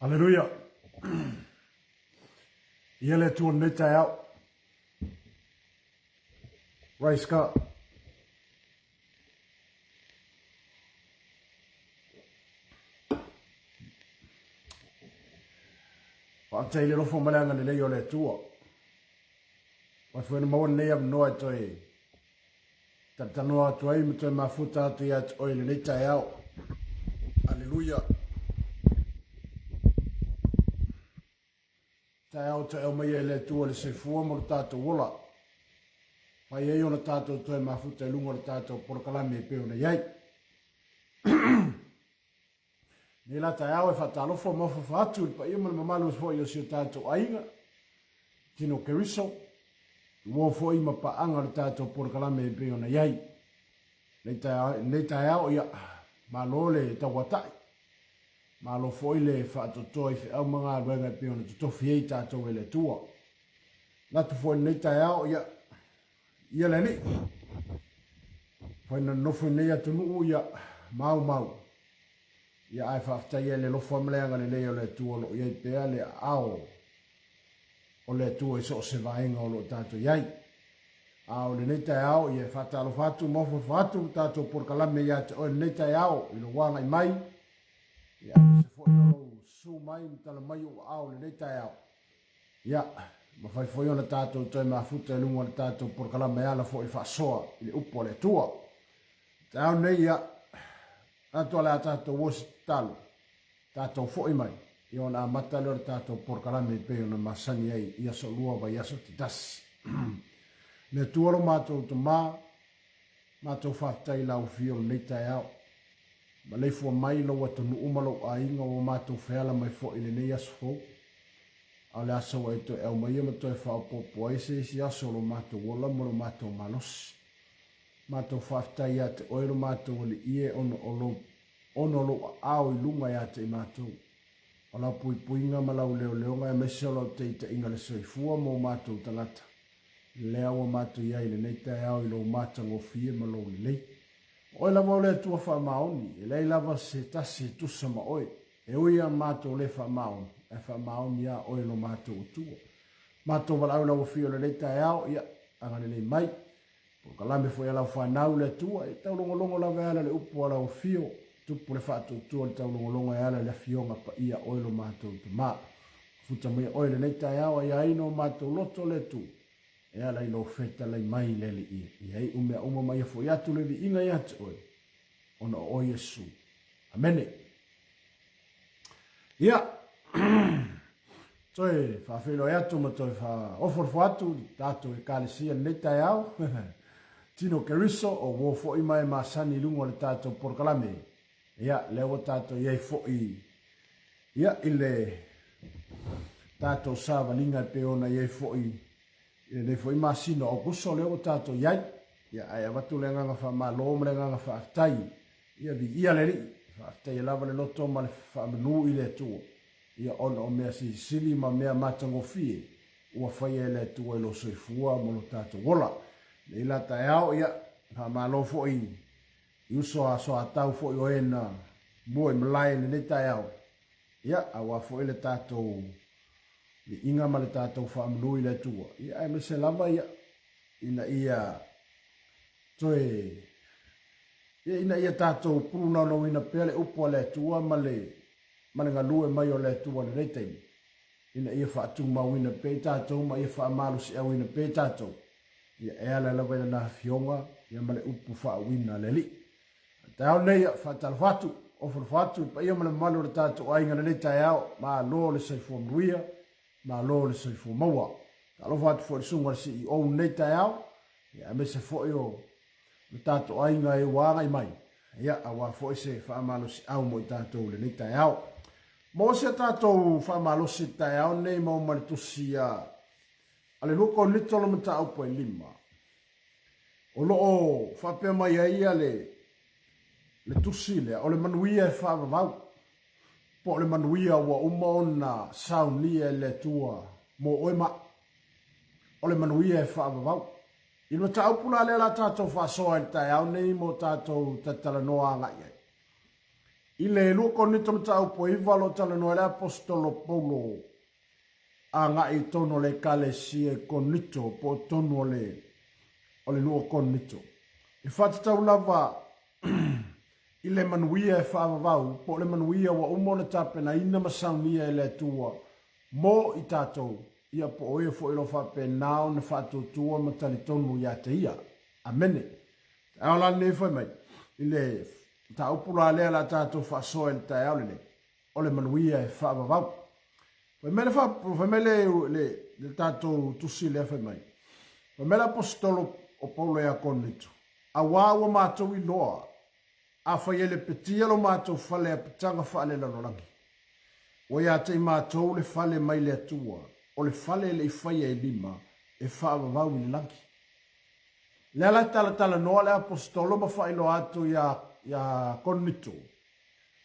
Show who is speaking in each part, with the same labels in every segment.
Speaker 1: Aleluia. Ia le Atua lenei taeao. Praise God. Faafetai i le alofa ma le agalelei o le Atua. Ua foi na maua lenei avanoa e toe talatalanoa atu ai ma toe mafuta atu ia te oe i lenei taeao. Aleluia. Taeao toe aumaia e le Atua le soifua ma lo tatou ola. Fai ai ona tatou toe mafuta i luga o le tatou polokalame e pei ona i ai. Nei la taeao e faatalofa ma ofaofa atu i le paia ma le mamalu foi o si o tatou aiga, Tino Keriso, uo foi ma paaga o le tatou polokalame e pei ona i ai. Nei taeao, ia, malo le tauatai, malo foi le faatoatoa i feau ma galuega e pei ona totofi ai tatou e le Atua. Manatu foi i lenei taeao, ia, ia le Alii, foi na nonofo i nei atunuu, ia, maumau. Ia ae faafetai ai i le alofa ma le agalelei o le Atua o lo o i ai pea le aao o le Atua i so o se vaega o lo o tatou i ai. A o lenei taeao, ia e faatalofa atu ma ofaofa atu le tatou polokalame ia te oe lenei taeao i lou agai mai, ia aemaise foi o lou susu mai ma tala mai ou aao i lenei taeao. Ia, mafai foi ona tatou toe mafuta i luga o le tatou polokalame e ala foi i le faasoa i le upu a le Atua. Taeao nei, ia, atoa le a tatou o se tatalo, tatou foi mai, ia ona amata lea o le tatou polokalame e pei ona masani ai i aso lua vaiaso taitasi. Le Atua lo matou Tama, matou faafetai i lau afio i lenei taeao. Maleifua mai lou atunuu ma lou aiga ua matou feala mai foi i lenei aso fou. A o le aso ua e toe aumaia ma toe faaopoopo ai se isi aso o lo matou ola ma lo matou malosi. Matou faafetai ia te oe lo matou Alii e ona o lou, ona o lou aao i luga ia te i matou. O lau puipuiga ma lau leoleoga aemaise o lau taitaiga le soifua mo matou tagata, lea ua matou i ai i lenei taeao i lou matagofie ma lou lelei. O oe lava o le Atua faamaoni, e leai lava se tasi e tusa ma oe. E ui ia matou le faamaoni, ae faamaoni lava oe lo matou Atua. Matou valaau i lau Afio i lenei taeao, ia, agalelei mai. Polokalame foi a lau fanau le Atua, e taulogologo lava e ala le upu a lau Afio, tupu le faatuatua le taulogologo e ala le Afioga Paia oe lo matou Tama. Futa mai oe lenei taeao ai ai no matou loto le Atua, e ala i lou fetalai mai le Alii, ia iu mea uma ma ia foi atu le viiga ia te oe, ona o oe Iesu. Amene. Ia, toe faafeiloai atu ma toe faaofolofo atu i tatou Ekalesia i lenei taeao. Tino Keriso, o uo foi ma e masani i luga o le tatou polokalame. Ia, lea ua tatou i ai foi ia, i le tatou savaliga e pei ona i ai foi i lenei foi masina o Aokuso lea ua tatou i ai. Ia, ae avatu le agaga faamalo ma le agaga faafetai. Ia, viia le Alii, faafetaia lava le loto ma le faamanu i le Atua, ia, ona o mea silisili ma mea matagofie ua faia e le Atua i lou soifua ma lo tatou ola. Nei la taeao, ia, faamalo foi i uso a soatau foi o e na mua i malae i lenei taeao, ia, aua foi le tatou viiga ma le tatou faamanu i le Atua, ia, aemaise lava, ia, ina ia toe, ia, ina ia tatou pulunaunauina pea le upu a le Atua ma le, ma le galue mai o le Atua i lenei taimi, ina ia faatumauina pea i tatou ma ia faamalosiauina pea i tatou, ia, e ala lava i Lana Afioga, ia, ma le upu faauuina a le Alii. A le taeao lenei, ia, faatalofa atu, ofoofo atu i le paia ma le mamalu o le tatou aiga i lenei taeao, malo le soifua manuia, malo le soifua maua. Talofa atu foi i le susuga i le CEO i lenei taeao, ia, aemaise foi o le tatou aiga e ua agai mai, ia, aua foi se faamalosiau mo i tatou i lenei taeao. Maua se tatou faamalosi i le taeao lenei maua ma le tusi a le 2 Korinito le mataupu e 5. O lo o faapea mai ai ia le, le tusi lea, o le manuia e faavavau, po o le manuia ua uma ona saunia e le Atua mo oe ma au. O le manuia e faavavau. I le mataupu la lea la tatou faasoa i le taeao nei mo tatou talatalanoa agai ai. I le 2 Korinito mataupu e 9 o lo o talanoa ai le Aposetolo Paulo agai i totonu o le Ekalesia i Korinito po o totonu o le o le 2 Korinito. E faatatau lava i le manuia e faavavau po o le manuia ua uma ona tapenaina ma saunia e le Atua mo i tatou, ia po o e foi o lo o faapena ona faatuatua ma talitonu ia te Ia. Amene. Taeao la lenei fai mai, i le mataupu la lea la tatou faasoa i le taeao lenei, o le manuia e faavavau. Fai mai le, fai mai le, le, le tatou tusi lea fai mai. Fai mai le aposetolo o Paulo ia Korinito, auā ua matou iloa, afai e lepetia lo matou fale apitaga faalelalolagi, ua ia te i matou le fale mai le Atua, o le fale e le i faia e lima, e faavavau i le lagi. Lea la e talatalanoa le aposetolo ma faailoa atu iā, iā Korinito.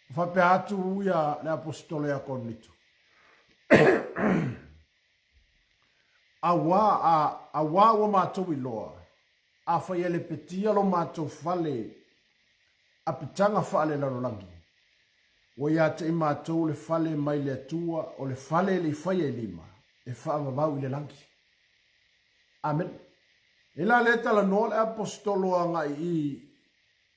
Speaker 1: Ma faapea atu ia le aposetolo iā Korinito. Auā, a, auā ua matou iloa, afai e lepetia lo matou fale apitaga faalelalolagi, ua ia te i matou le fale mai le Atua, o le fale e le i faia i lima, e faavavau i le lagi. Amene. E la lea talanoa le aposetolo agai i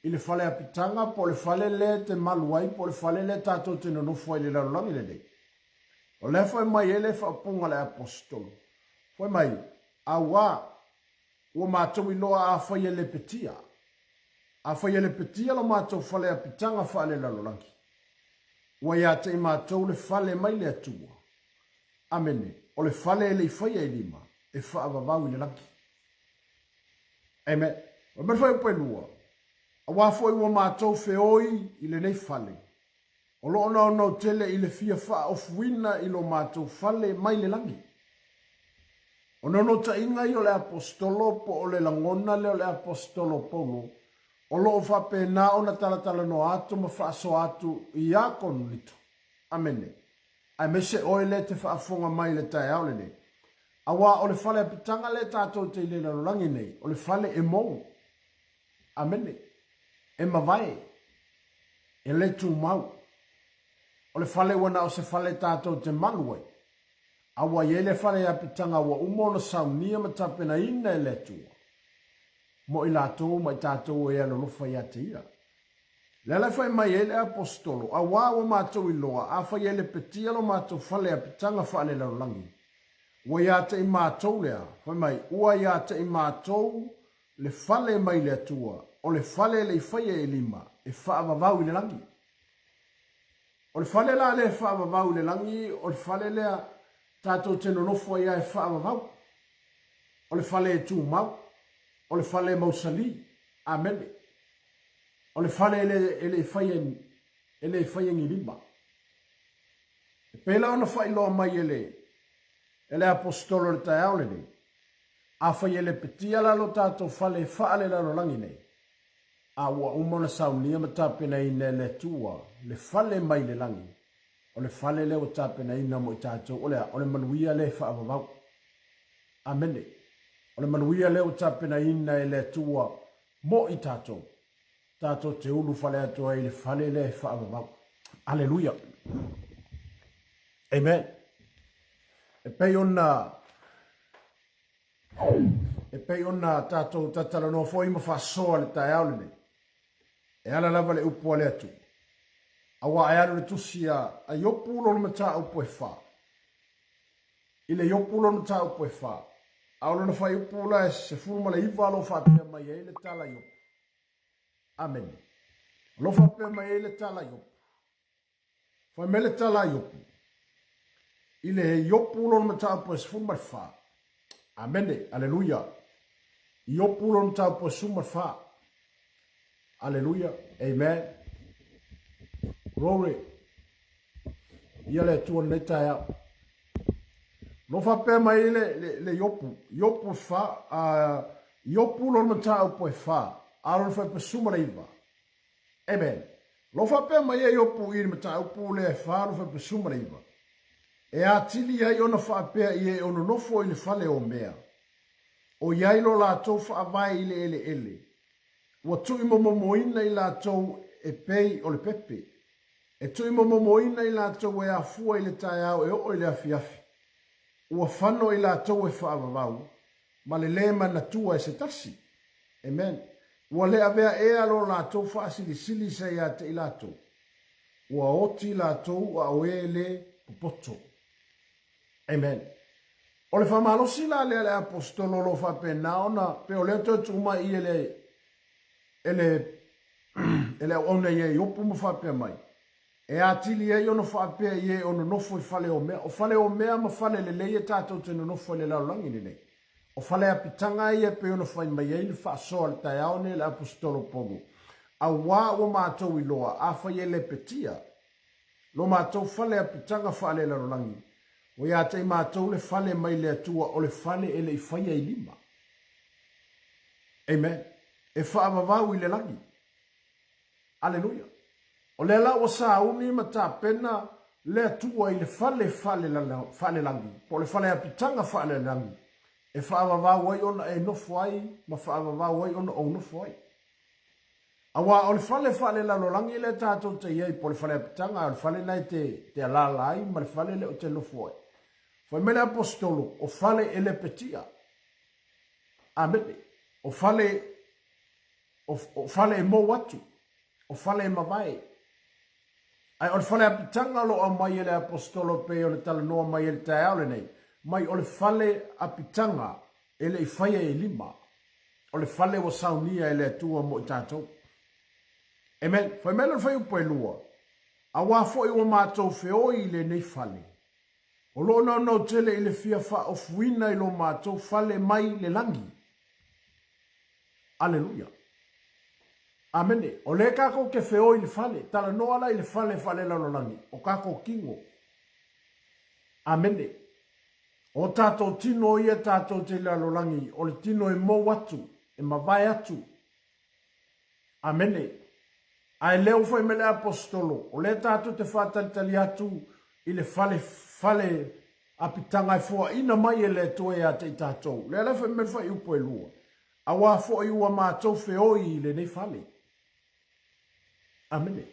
Speaker 1: i le fale apitaga po o le fale lea e te malu ai po o le fale lea tatou te nonofo ai i le lalolagi lenei. O lea fai mai ai le faaupuga a le aposetolo. Fai mai, auā, ua matou iloa afai e lepetia. Afai e lepetia lo matou fale apitaga faalelalolagi, ua ia te i matou le fale mai le Atua. Amene. O le fale e le i faia i lima, e faavavau i le lagi. Amen. O le mea fuaiupu e lua, auā foi ua matou feoi i lenei fale, o lo o naunau tele i le fia faaofuina i lo matou fale mai le lagi. O naunautaiga ia o le Aposetolo po o le lagona lea o le Aposetolo Paulo, o lo o faapena ona talatalanoa atu ma faasoa atu iā Korinito. Amene. Aemaise oe lea e te faafofoga mai i le taeao lenei. Auā o le fale apitaga lea tatou te i le lalolagi nei, o le fale e mou. Amene. E mavae. E le tumau. O le fale ua na o se fale tatou te malu ai. A ua i ai le fale apitaga ua uma ona saunia ma tapenaina e le Atua mo i latou ma i tatou e alolofa ia te Ia. Le ala e fai mai ai le Aposetolo, Auā ua matou iloa, afai e lepetia lo matou fale apitaga faalelalolagi, ua ia te i matou lea, fai mai, ua ia te i matou le fale mai le Atua, o le fale e le i faia e lima, e faavavau i le lagi. O le fale la lea e faavavau i le lagi, o le fale lea tatou te nonofo ai lava e faavavau. O le fale e tumau, o le fale e mausali. Amene. O le fale e le, e le i faia, e le i faia ni lima. E pei la ona faailoa mai e le, e le aposetolo i le taeao lenei, afai e lepetia la lo tatou fale e faalelalolagi nei, a ua uma ona saunia ma tapenaina e le Atua le fale mai le lagi, o le fale lea ua tapenaina mo i tatou, o le a? O le manuia lea e faavavau. Amene. O le manuia lea ua tapenaina e le Atua mo i tatou, tatou te ulufale atu ai i le fale lea e faavavau. Aleluia. Amen. E pei ona e pei ona tatou tatalanoa foi ma faasoa le taeao lenei. E ala lava le upu a le Atua. Auā e alu le tusi a Iopu lona mataupu e fa. I le Iopu lona mataupu e fa, a o lona fuaiupu la e 19 o lo o faapea mai ai le tala Iopu. Amene. O lo o faapea mai ai le tala Iopu. Fai mai le tala a Iopu. I le Iopu lona mataupu e 14. Amene. Aleluia. Iopu lona mataupu e 14. Aleluia. Amen. Glory. Ia le Atua lenei taeao. Lo faapea mai le, le, le Iopu, Iopu fa, uh, Iopu lona mataupu e fa, a lona fuaiupu e 19. Amen. Lo faapea mai e Iopu i le mataupu lea e fa, lona fuaiupu e 19. E atili ai ona faapea i e o nonofo i le fale o mea, ʻoiai lo latou faavae i le ʻeleʻele, ua tuuimomomoina i latou e pei o le pepe. E tuuimomomoina i latou e afua i le taeao e oo i le afiafi, ua fano i latou e faavavau, ma le lē manatua e se tasi. Amen. Ua le avea ea lo latou faasilisili sa ia te i latou. Ua oti latou a o e lē popoto. Amen. O le faamalosi la lea a le Aposetolo o lo o faapena ona, pe o lea toe tuu mai i e le, e le, e le auauna i e Iopu ma faapea mai, e atili ai ona faapea i e o nonofo i fale omea. O fale omea ma fale lelei e tatou te nonofo i le lalolagi lenei. O fale apitaga ia e pei ona fai mai ai le faasoa i le taeao nei a le Aposetolo Paulo, Auā ua matou iloa, afai e lepetia lo matou fale apitaga faalelalolagi, ua ia te i matou le fale mai le Atua, o le fale e le i faia i lima. Amen. E faavavau i le lagi. Aleluia. O lea la ua sauni ma tapena le Atua i le fale faalelagi, po o le fale apitaga faalelagi, e faavavau ai ona e nofo ai ma faavavau ai ona ou nofo ai. Aua o le fale faalelalolagi lea tatou te i ai, po o le fale apitaga, o le fale lena e te, te alaala ai ma le fale lea o te nofo ai. Fai mai le aposetolo, o fale e lepetia. Amene. O fale, o, o fale e mou atu, o fale e mavae. Ae o le fale apitaga o lo o aumai e le aposetolo pei ona talanoa mai ai i le taeao lenei, mai o le fale apitaga e le i faia e lima. O le fale ua saunia e le Atua mo i tatou. Amen. Fai mai le fuaiupu e 2, Auā foi ua matou feoi i lenei fale, o lo o naunau tele i le fia faaofuina i lo matou fale mai le lagi. Aleluia. Amene. O lea tatou te feoi i le fale, talanoa la i le fale faalelalolagi, o tatou tino. Amene. O tatou tino ia tatou te lalolagi, o le tino e mou atu, e mavae atu. Amene. Ae lea ua fai mai le Aposetolo, o lea tatou te faatalitali atu i le fale, fale apitaga e foaina mai e le Atua ia te i tatou. Lea la e fai mai le fuaiupu e 2, Auā foi ua matou feoi i lenei fale. Amene.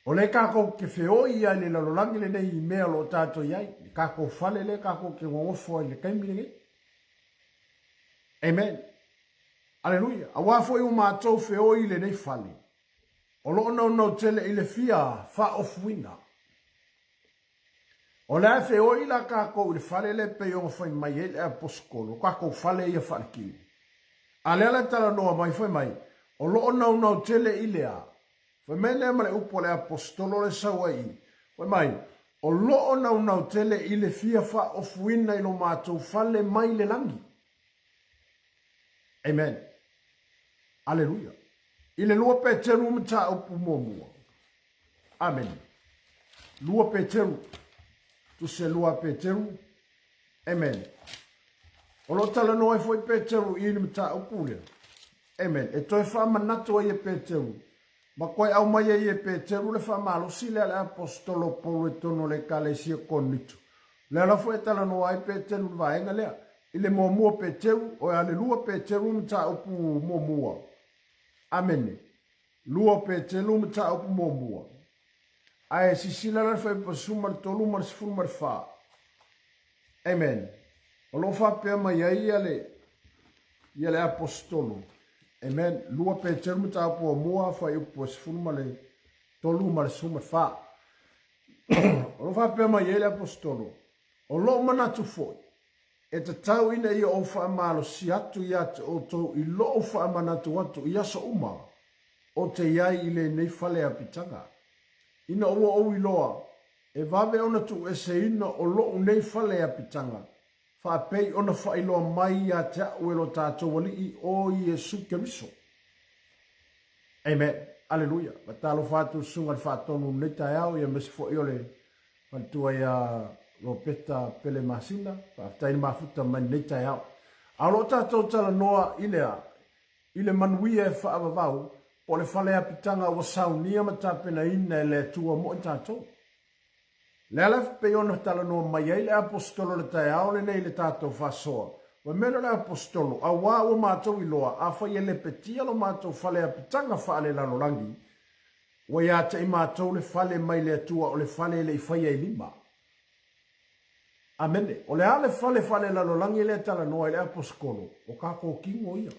Speaker 1: O lea tatou te feoi ia i le lalolagi lenei i mea o lo o tatou i ai, le tatou fale lea tatou te nonofo ai i le taimi lenei. Amen. Aleluia. Auā foi ua matou feoi i lenei fale, o lo o naunau tele i le fia faaofuina. O le a e feoi la tatou i le fale lea e pei ona fai mai ai le Aposetolo, o tatou fale ia faaletino. A lea la e talanoa mai fai mai, o lo o naunau tele i le a? Fai mai lea ma le upu a le Aposetolo lea e sau ai i i. Fai mai, o lo o naunau tele i le fia faaofuina i lo matou fale mai le lagi. Amen. Aleluia. I le 2 Peteru mataupu muamua. Amene. 2 Peteru. Tusi e 2 Peteru. Amen. O lo o talanoa ai foi Peteru i le mataupu lea. Amen. E toe faamanatu ai e Peteru. Ma koe aumai ai e Peteru le faamalosi lea a le Aposetolo Paulo i totonu o le Ekalesia Korinito. O lea la foi e talanoa ai Peteru i le vaega lea. I le muamua Peteru, o le 2 Peteru mataupu muamua. Amene. 2 Peteru mataupu muamua. Ae sisila la le fuaiupu 13 ma le 14. Amen. O lo o faapea mai ai ia le, ia le aposetolo. Amen. 2 Peteru mataupu muamua, fuaiupu 13 ma le 14. O lo o faapea mai ai le aposetolo, o lou manatu foi, E tatau ina ia ou faamalosia atu ia te outou i lou faamanatu atu i aso uma o te i ai i lenei fale apitaga, ina ua ou iloa, e vave ona tuueseina o lou nei fale apitaga, faapei ona faailoa mai ia te a'u e lo tatou Alii o Iesu Keriso. Amen. Aleluia. Faatalofa atu i le Susuga i le Faatonu i lenei taeao, ia aemaise foi o le Faletua ia Ropeta Pele Masina, faafetai le mafuta mai lenei taeao. A o lo o tatou talanoa i le a? I le manuia e faavavau, po o le fale apitaga ua saunia ma tapenaina e le Atua mo i tatou. Le ala pei ona talanoa mai ai le Aposetolo i le taeao lenei i le tatou faasoa, fai mai lea o le Aposetolo, Auā ua matou iloa, afai e lepetia lo matou fale apitaga faalelalolagi, Ua ia te i matou le fale mai le Atua o le fale e le i faia i lima. Amene. O le a le fale faalelalolagi lea e talanoa ai le aposetolo? O tatou tino ia.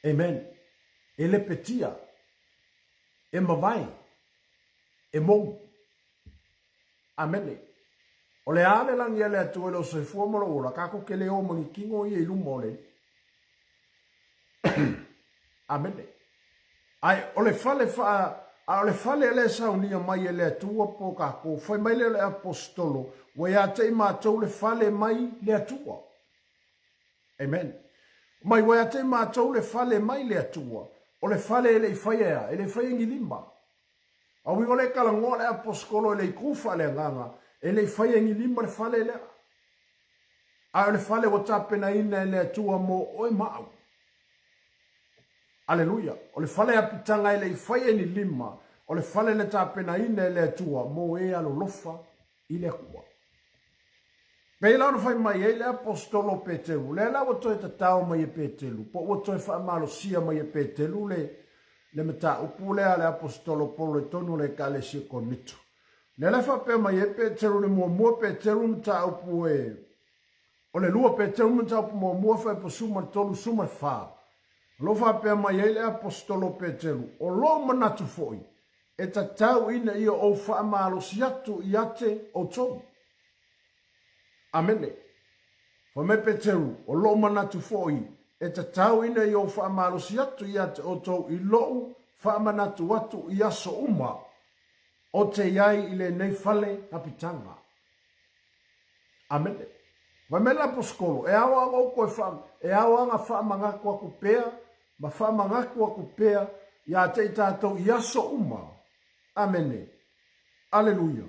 Speaker 1: Amen. E lepetia. E mavae. E mou. Amene. O le a le lagi a le Atua i lou soifua ma lou ola, tatou te le o ma ni tino ia i luma o le Alii. Amene. Ae o le fale faa, a o le fale lea e saunia mai e le Atua po o tatou, fai mai lea o le Aposetolo, ua ia te i matou le fale mai le Atua. Amen. Mai ua ia te i matou le fale mai le Atua. O le fale e le i faia e a? E le i faia e ni lima. A uiga o le talanoa le Aposetolo e le i tu faaleagaga, e le i faia e ni lima le fale lea. Ae o le fale ua tapenaina e le Atua mo oe ma au. Aleluia! O le fale apitaga e le i faia e ni lima, o le fale na tapenaina e le Atua mo e alolofa i le Atua. Pei la ona fai mai ai le Aposetolo o Peteru, lea la ua toe tatao mai e Peteru, po ua toe faamalosia mai e Peteru le, le mataupu lea a le Aposetolo Paulo i totonu o le Ekalesia Korinito. Lea la e faapea mai ai Peteru i le muamua Peteru mataupu e O le lua Peteru mataupu muamua fuaiupu 13 14, o lo o faapea mai ai le Aposetolo o Peteru, O lou manatu foi, e tatau ina ia ou faamalosi atu ia te outou. Amene. Fai mai Peteru, O lou manatu foi, e tatau ina ia ou faamalosi atu ia te outou i lou faamanatu atu i aso uma o te i ai i lenei fale apitaga. Amene. Fai mai le Aposetolo, e ao anga ou toe faa, e ao anga faamanatu atu pea ma faamanatu atu pea ia te i tatou i aso uma. Amene. Aleluia.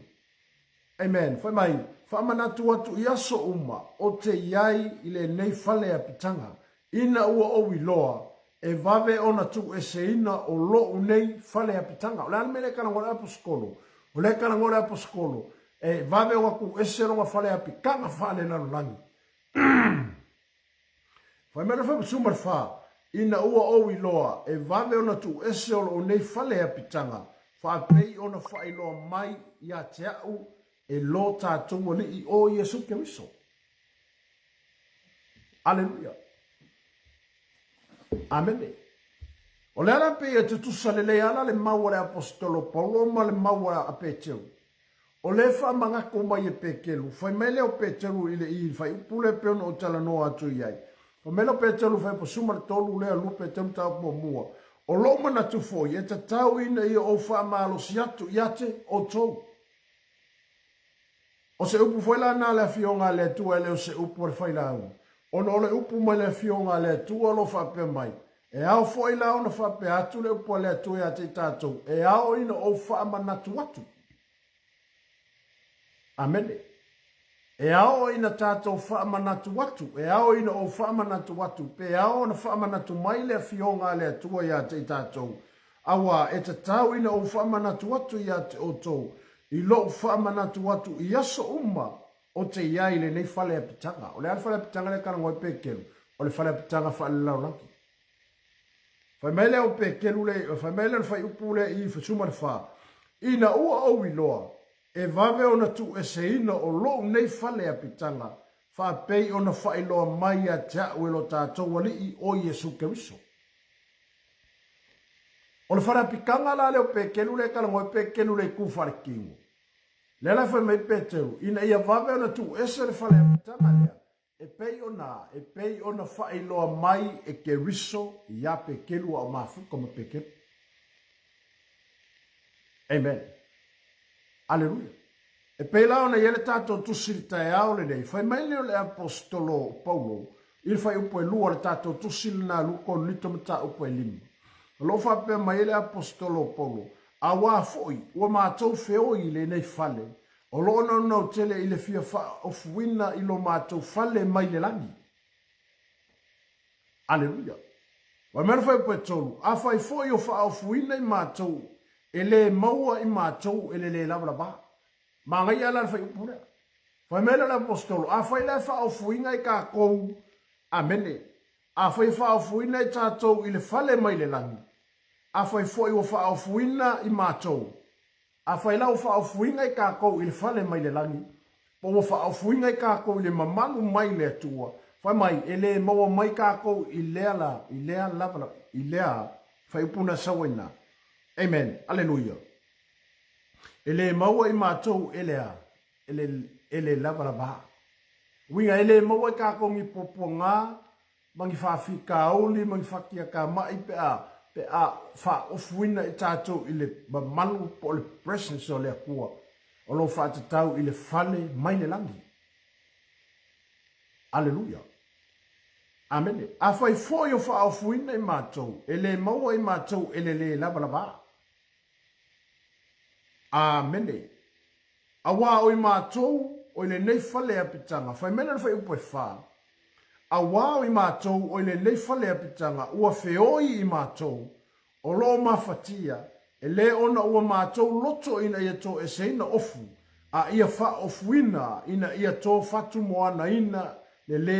Speaker 1: Amen. Fai mai, faamanatu atu i aso uma o te i ai i lenei fale apitaga, ina ua ou iloa, e vave ona tuueseina o lo'u nei fale apitaga. O le a le mea lea e talanoa le Aposetolo? O lea e talanoa le Aposetolo, e vave ona tuuese lona fale apitaga faalelalolagi. Fai mai le 14, Ina ua ou iloa, e vave ona tuuese o lo'u nei fale apitaga, faapei ona faailoa mai ia te a'u e lo tatou Alii o Iesu Keriso. Aleluia. Amene. O le ala pei e tutusa lelei ala le mau a le Aposetolo Paulo ma le mau a Peteru. O le faamanatu mai e Peteru, fai mai lea o Peteru i le i fuaiupu lea pei ona ou talanoa atu i ai. Fai mai lea o Peteru fuaiupu 13 lea, 2 Peteru mataupu muamua. O lou manatu foi, e tatau ina ia ou faamalosi atu ia te outou. O se upu foi la na a le Afioga a le Atua e le o se upu a le Failauga, ona o le upu mai le Afioga a le Atua o lo o faapea mai, E ao foi la ona faapea atu le upu a le Atua ia te i tatou, e ao ina ou faamanatu atu. Amene. E ao ina tatou faamanatu atu, e ao ina ou faamanatu atu, pe ao ona faamanatu mai le Afioga a le Atua ia te i tatou, auā e tatau ina ou faamanatu atu ia te outou, i lou faamanatu atu i aso uma o te i ai i lenei fale apitaga. O le a le fale apitaga lea e talanoa ai Peteru? O le fale apitaga faalelalolagi. Fai mai lea o Peteru le, fai mai lea o le fuaiupu lea i 14, Ina ua ou iloa, e vave ona tuueseina o lou nei fale apitaga, faapei ona faailoa mai ia te a'u e lo tatou Alii o Iesu Keriso. O le fale apitaga la lea o Peteru lea e talanoa ai Peteru i le itu faaletino. Lea la e fai mai Peteru, ina ia vave ona tuuese le fale apitaga lea, e pei ona, e pei ona faailoa mai e Keriso iā Peteru a o mafuta ma Peteru. Amen. Aleluia. E pei la ona i ai le tatou tusi i le taeao lenei, fai mai lea o le Aposetolo o Paulo i le fuaiupu e lua o le tatou tusi lena 2 Korinito mataupu e 5. O lo o faapea mai ai le Aposetolo o Paulo, Auā foi, ua matou feoi i lenei fale, o lo o naunau tele i le fia faaofuina i lo matou fale mai le lagi. Aleluia. Fai mai le fuaiupu e 3, Afai foi o faaofuina i matou, e lē maua i matou e le lē lavalavā. Manaia la le fuaiupu lea. Fai mai lea o le Aposetolo, Afai la e faaofuina i tatou, amene, afai e faaofuina i tatou i le fale mai le lagi, Afai foi ua faaofuina i matou, afai la ua faaofuina i kakou i le fale mai le lagi, po ua faaofuina i kakou i le mamalu mai le Atua, fai mai, e le maua mai kakou i lea la, i lea lava, i lea faaiupu na sau ai na. Amen. Aleluia. E le maua i matou e le a, e le, e le lavalava. Uiga, e le maua i kakou ni puapuaga, ma ni faafitauli ma ni fatiatamai pe a pe a faaofuina i tatou i le mamalu po o le presence o le Atua o lo o faatatau i le fale mai le lagi. Aleluia. Amene. Afai foi o faaofuina i matou, e le maua i matou e le lē lavalava. Amene. Auā o i mātou o i lenei fale apitaga, fai mai lana fuaiupu e fā, Auā o i mātou o i lenei fale apitaga ua feoi i mātou, o lo o mafatia, e lē ona ua mātou loto ina ia toeseina ofu, a ia faaofuina ina ia tō fatumoanaina le lē,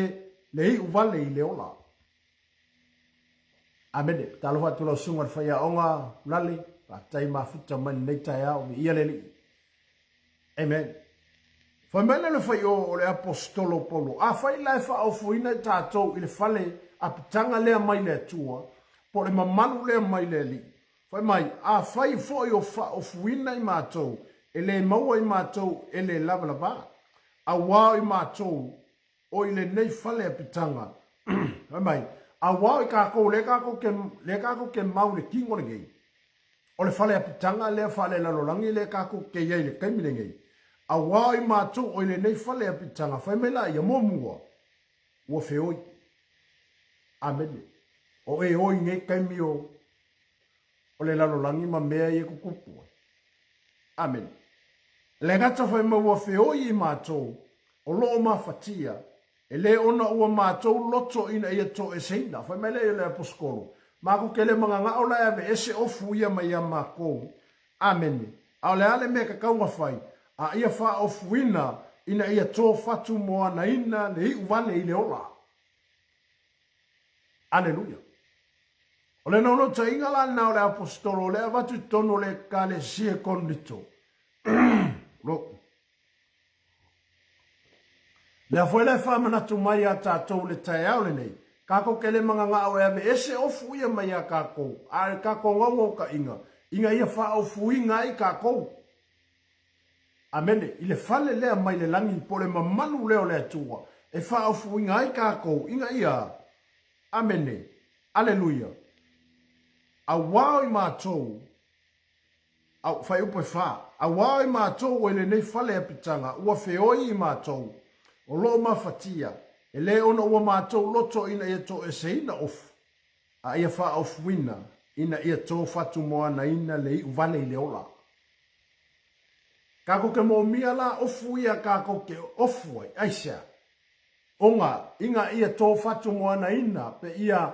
Speaker 1: le iu vale i le ola. Amene. Talofa atu lau susuga i le faiaoga Lale, faafetai mafuta mai lenei taeao, viia le Alii. Amen. Fai mai le fai o, o le aposetolo Paulo, afai la e faaofoina i tatou i le fale apitaga lea mai le Atua, po o le mamalu lea mai le Alii. Fai mai, afai foi o faaofuina i matou, e le maua i matou e le lavalava, auā o i matou o i lenei fale apitaga, fai mai, auā o i kākou, lea kākou ke, lea kākou ke mau i le kino lenei, o le fale apitaga lea faalelalolagi lea kākou ke i ai i le taimi lenei, auā o i mātou o i lenei fale apitaga, fai mai laia, muamua, ua feoi. Amene. O e oi nei taimi o, o le lalolagi ma mea ia e tutupu ai. Amene. Le gata fai mai ua feoi i matou, o lo o mafatia, e le ona ua matou loto ina ia toeseina. Fai mai lea o le aposetolo, matou te le mananao la e aveese ofu ia mai ia matou. Amene. A o le a le mea e tatau ona fai? A ia faaofuina ina ia tofatumoanaina le iu vale i le ola. Aleluia. O le naunautaiga la lena o le aposetolo o lea e avatu i totonu o le Ekalesia i Korinito. Lo. Lea foi la e faamanatu mai iā tatou i le taeao lenei, kakou ke le mananao e aveese ofu ia mai iā kakou, a e kakou naunautaiga ina ia faaofuina ai kakou. Amene. I le fale lea mai le lagi po o le mamalu lea o le Atua e faaofuina ai kakou ina ia Amene. Aleluia. Auā o i matou, au, fuaiupu e fā, auā o i matou ua i lenei fale apitaga, ua feoi i matou, o lo o mafatia, e lē ona ua matou loto ina ia toeseina ofu, a ia faaofuina ina ia tō fatumoanaina le iu vale i le ola. Kākou ke moomia la ofu ia kākou ke ofu ai, aisea? Ona, ina ia tō fatumoanaina, pe ia,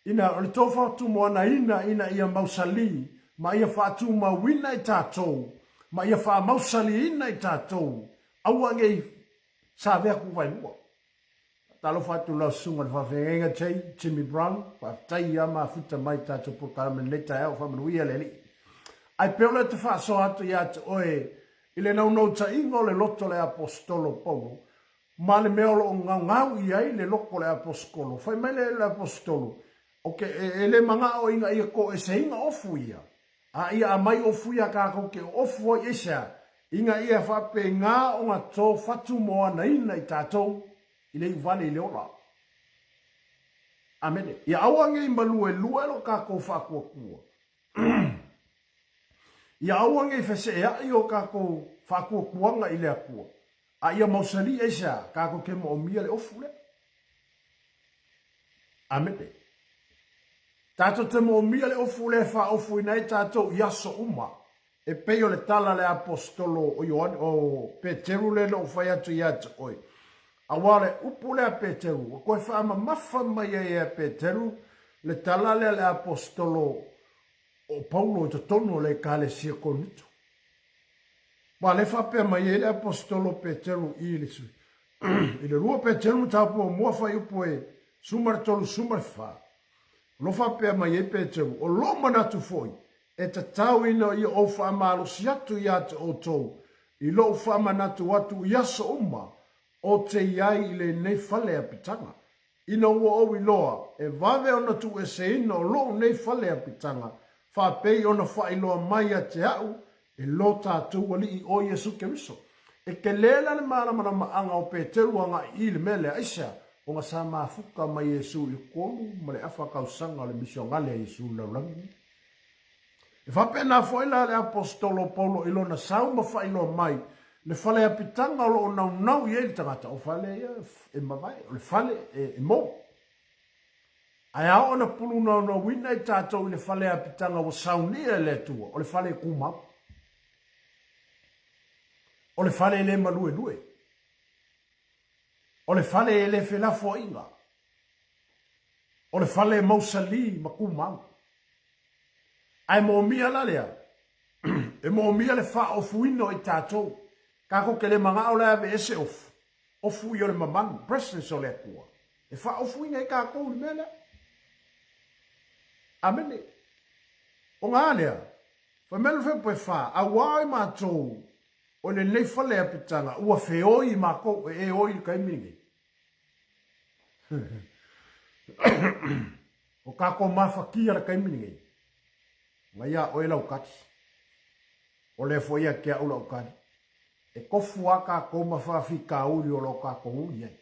Speaker 1: ina, o le tō fatumoanaina ina ia mausalī, ma ia faatumauina i tātou, ma ia faamausaliina i tātou, aua nei save atu vaelua. Faatalofa atu lau susuga i le faafeagaiga Jay, Jimmy Brown, faafetai ia mafuta mai i tātou polokalame i lenei taeao, faamanuia le Alii. Ae pei o lea te faasoa atu ia te oe i le naunautaiga o le loto o le Aposetolo Paulo, Ma le mea o lo o gaugau i ai le loko o le aposetolo, fai mai le aposetolo, O ke, e, e le manao ina ia toeseina ofu ia, a ia amai ofu ia kakou ke ofu ai aisea, ina ia faapena ona to fatumoanaina i tatou i le iu vale i le ola. Amene. Ia aua nei maluelue lo kakou faatuatua. Ia aua nei feseeai o kakou faatuatuaga i le Atua, A ia mausali aisea kakou ke moomia le ofu lea? Amene. Tatou te moomia le ofu lea e faaofuina ai tatou i aso uma, e pei o le tala a le aposetolo o Ioane, o Peteru lea na ou fai atu ia te oe. Aua o le upu lea a Peteru, ua toe faamamafa mai ai e Peteru le tala lea a le aposetolo o Paulo i totonu o le Ekalesia Korinito. Aua o lea e faapea mai ai le Aposetolo Peteru i le, i le 2 Peteru mataupu muamua fuaiupu e 13 14. O lo o faapea mai ai Peteru, O lou manatu foi, e tatau ina ia ou faamalosi atu ia te outou i lou faamanatu atu i aso uma o te i ai i lenei fale apitaga, ina ua ou iloa e vave ona tuueseina o lou nei fale apitaga, faapei ona faailoa mai ia te a'u e lo tatou Alii o Iesu Keriso. E tele la le malamalamaaga o Peteru agai i le mea lea, aisea? Ona sa mafuta ma Iesu i le 3 ma le afa tausaga o le misionale a Iesu i le lalolagi lenei. E faapena foi la le Aposetolo o Paulo i lona sau ma faailoa mai le fale apitaga o lo o naunau i ai le tagata, o fale ia e mavae, o le fale e mou. Ae ao ona pulunaunauina i tatou i le fale apitaga ua saunia e le Atua, o le fale e tumau. O le fale e le maluelue. O le fale e le felafoaiga. O le fale e mausali ma tumau. Ae moomia la lea, e moomia le faaofuina o i tatou. Tatou te le manao la e aveese ofu, ofu ia o le mamalu, presence o le Atua. E faaofuina ai tatou i le mea lea. Amene. O ga lea, fai mai le fuaiupu e fa, auā i matou o lenei fale apitaga ua feoi i matou, e e oi i le taimi lenei. O tatou mafatia le taimi lenei. Mai ia oe lau kati. O lea foi ia te au lau kati. E tofu a tatou ma faafitauli o lo tatou ui ai.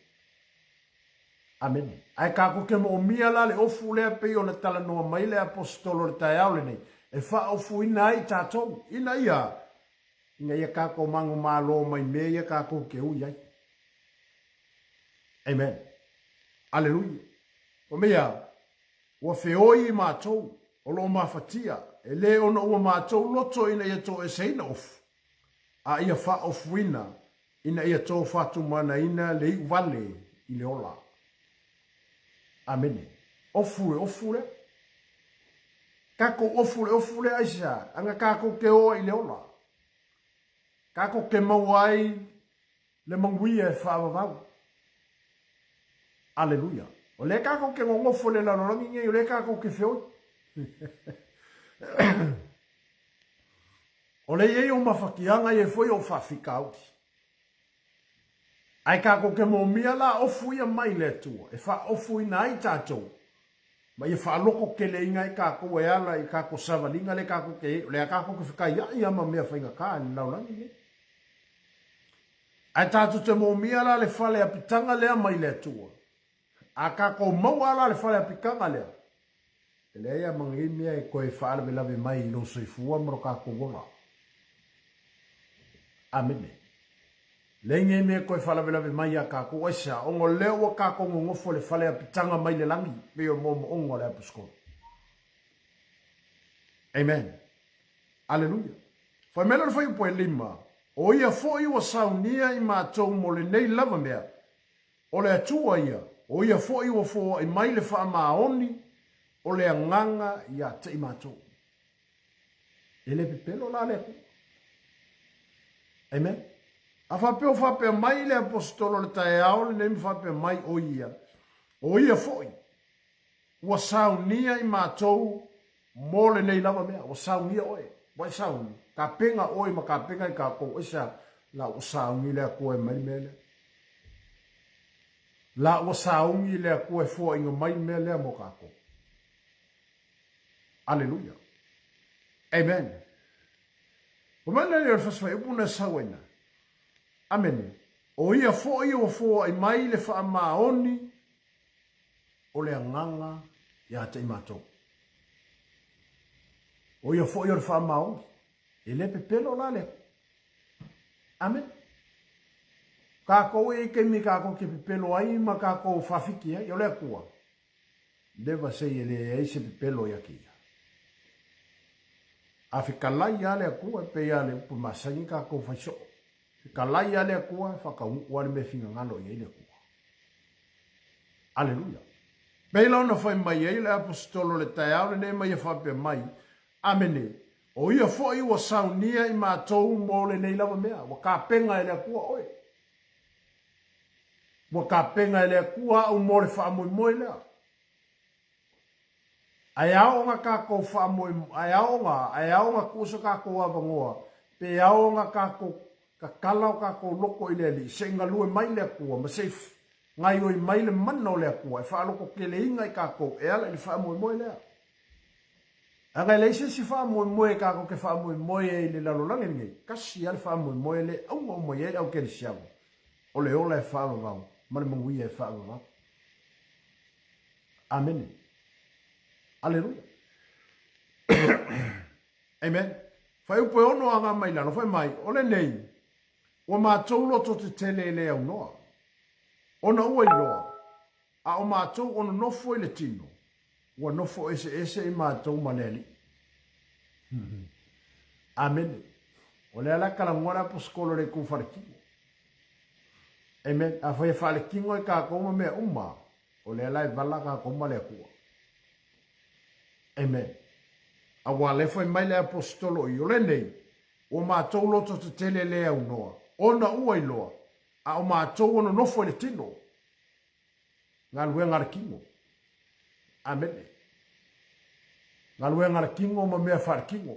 Speaker 1: Amene. Ae tatou te moomia la le ofu lea pei ona talanoa mai le Aposetolo i le taeao lenei, e faaofuina ai tatou, ina ia, ina ia tatou manumalo mai mea ia tatou te ui ai. Amen. Aleluia. Fai mai a, ua feoi i matou, o lo o mafatia, e le ona ua matou loto ina ia toeseina ofu, a ia faaofuina ina ia tofatumanaina le iu vale i le ola. Amene. Ofu le ofu lea. Tatou ofu le ofu lea aisea? Ana tatou te o ai i le ola. Tatou te maua ai le manuia e faavavau. Aleluia. O lea tatou te nonofo i le lalolagi nei, o lea tatou te feoi. O lea e i ai ou mafatiaga, e i ai foi ou faafitauli. Ae tatou te moomia la ofu ia mai le Atua e faaofuina ai tatou ma ia faalototeleina ai tatou e ala i tatou savaliga lea tatou te i ai. O lea tatou te fetaiai lava ma mea faigata i le lalolagi lenei. Ae tatou te moomia la le fale apitaga lea mai le Atua. A tatou maua la le fale apitaga lea, e leai lava ma nei mea e toe faalavelave mai i lou soifua ma lo tatou ola. Amene. Leai nei mea e toe faalavelave mai ia tatou, aisea? Ona o lea ua tatou nonofo i le fale apitaga mai le lagi, pei o moomooga o le Aposetolo. Amen. Aleluia. Fai mai la le fuaiupu e lima, O ia foi ua saunia i matou mo lenei lava mea, O le Atua ia, o Ia foi ua foai mai le faamaoni o le Agaga ia te i matou. E le pepelo la le Atua. Amen. A faapea o faapea mai le Aposetolo i le taeao lenei ma faapea mai o Ia, o Ia foi ua saunia i matou mo lenei lava mea. Ua saunia oe. Ua e sauni. Tapena oe ma tapena i tatou. Aisea? La ua sauni le Atua e mai le mea lea. La ua sauni le Atua e foaina mai le mea lea mo tatou. Aleluia. Amen. Fai mai lea o le fasi fuaiupu na sau ai na. Amene. O ia foi ua foai mai le faamaoni o le Agaga ia te i matou. O ia foi o le faamaoni. E le pepelo la le Atua. Amene. Kākou e i taimi kākou te pepelo ai ma kākou faafiki ai, o le Atua, never say e leai se pepelo ia te ia. A fetalai lava le Atua, e pei lava le upu masani kākou fai soo. Fetalai lava le Atua, e faataunuu lava le mea e finagalo i ai le Atua. Aleluia. Pei la ona fai mai ai le Aposetolo i le taeao lenei ma ia faapea mai, Amene, o ia foi ua saunia i matou mo lenei lava mea, ua tapena e le Atua oe. Ua tapena e le Atua au mo le faamoemoe lea. Ae ao ona tatou faamoe, ae ao ona, ae ao ona tuu so tatou avanoa, pe ao ona tatou tatala o tatou loto i le Alii, se i galue mai le Atua, ma se i gaioi mai le mana o le Atua e faalototeleina i tatou e ala i le faamoemoe lea. Leaga e leai se isi faamoemoe tatou te faamoemoe ai i le lalolagi lenei, tasi lava le faamoemoe lea e auga uma i ai le au kerisiano, o le ola e faavavau ma le manuia e faavavau. Amene. Aleluia. Amen. Fuaiupu e ono aga mai lalo, fai mai, o lenei, ua matou loto tetele e le aunoa, ona ua iloa, a o matou o nonofo i le tino, ua nofo eseese i matou ma le Alii. Amene. O lea la talanoa le aposetolo i le itu faletino. Amen. Afai e faaletino ai tatou ma mea uma, o lea la e vala tatou ma le Atua. Amen. Aua lea fai mai le aposetolo i, o lenei, ua matou loto tetele le aunoa, ona ua iloa, a o matou o nonofo i le tino. Galuega a le tino. Amene. Galuega a le tino ma mea faaletino.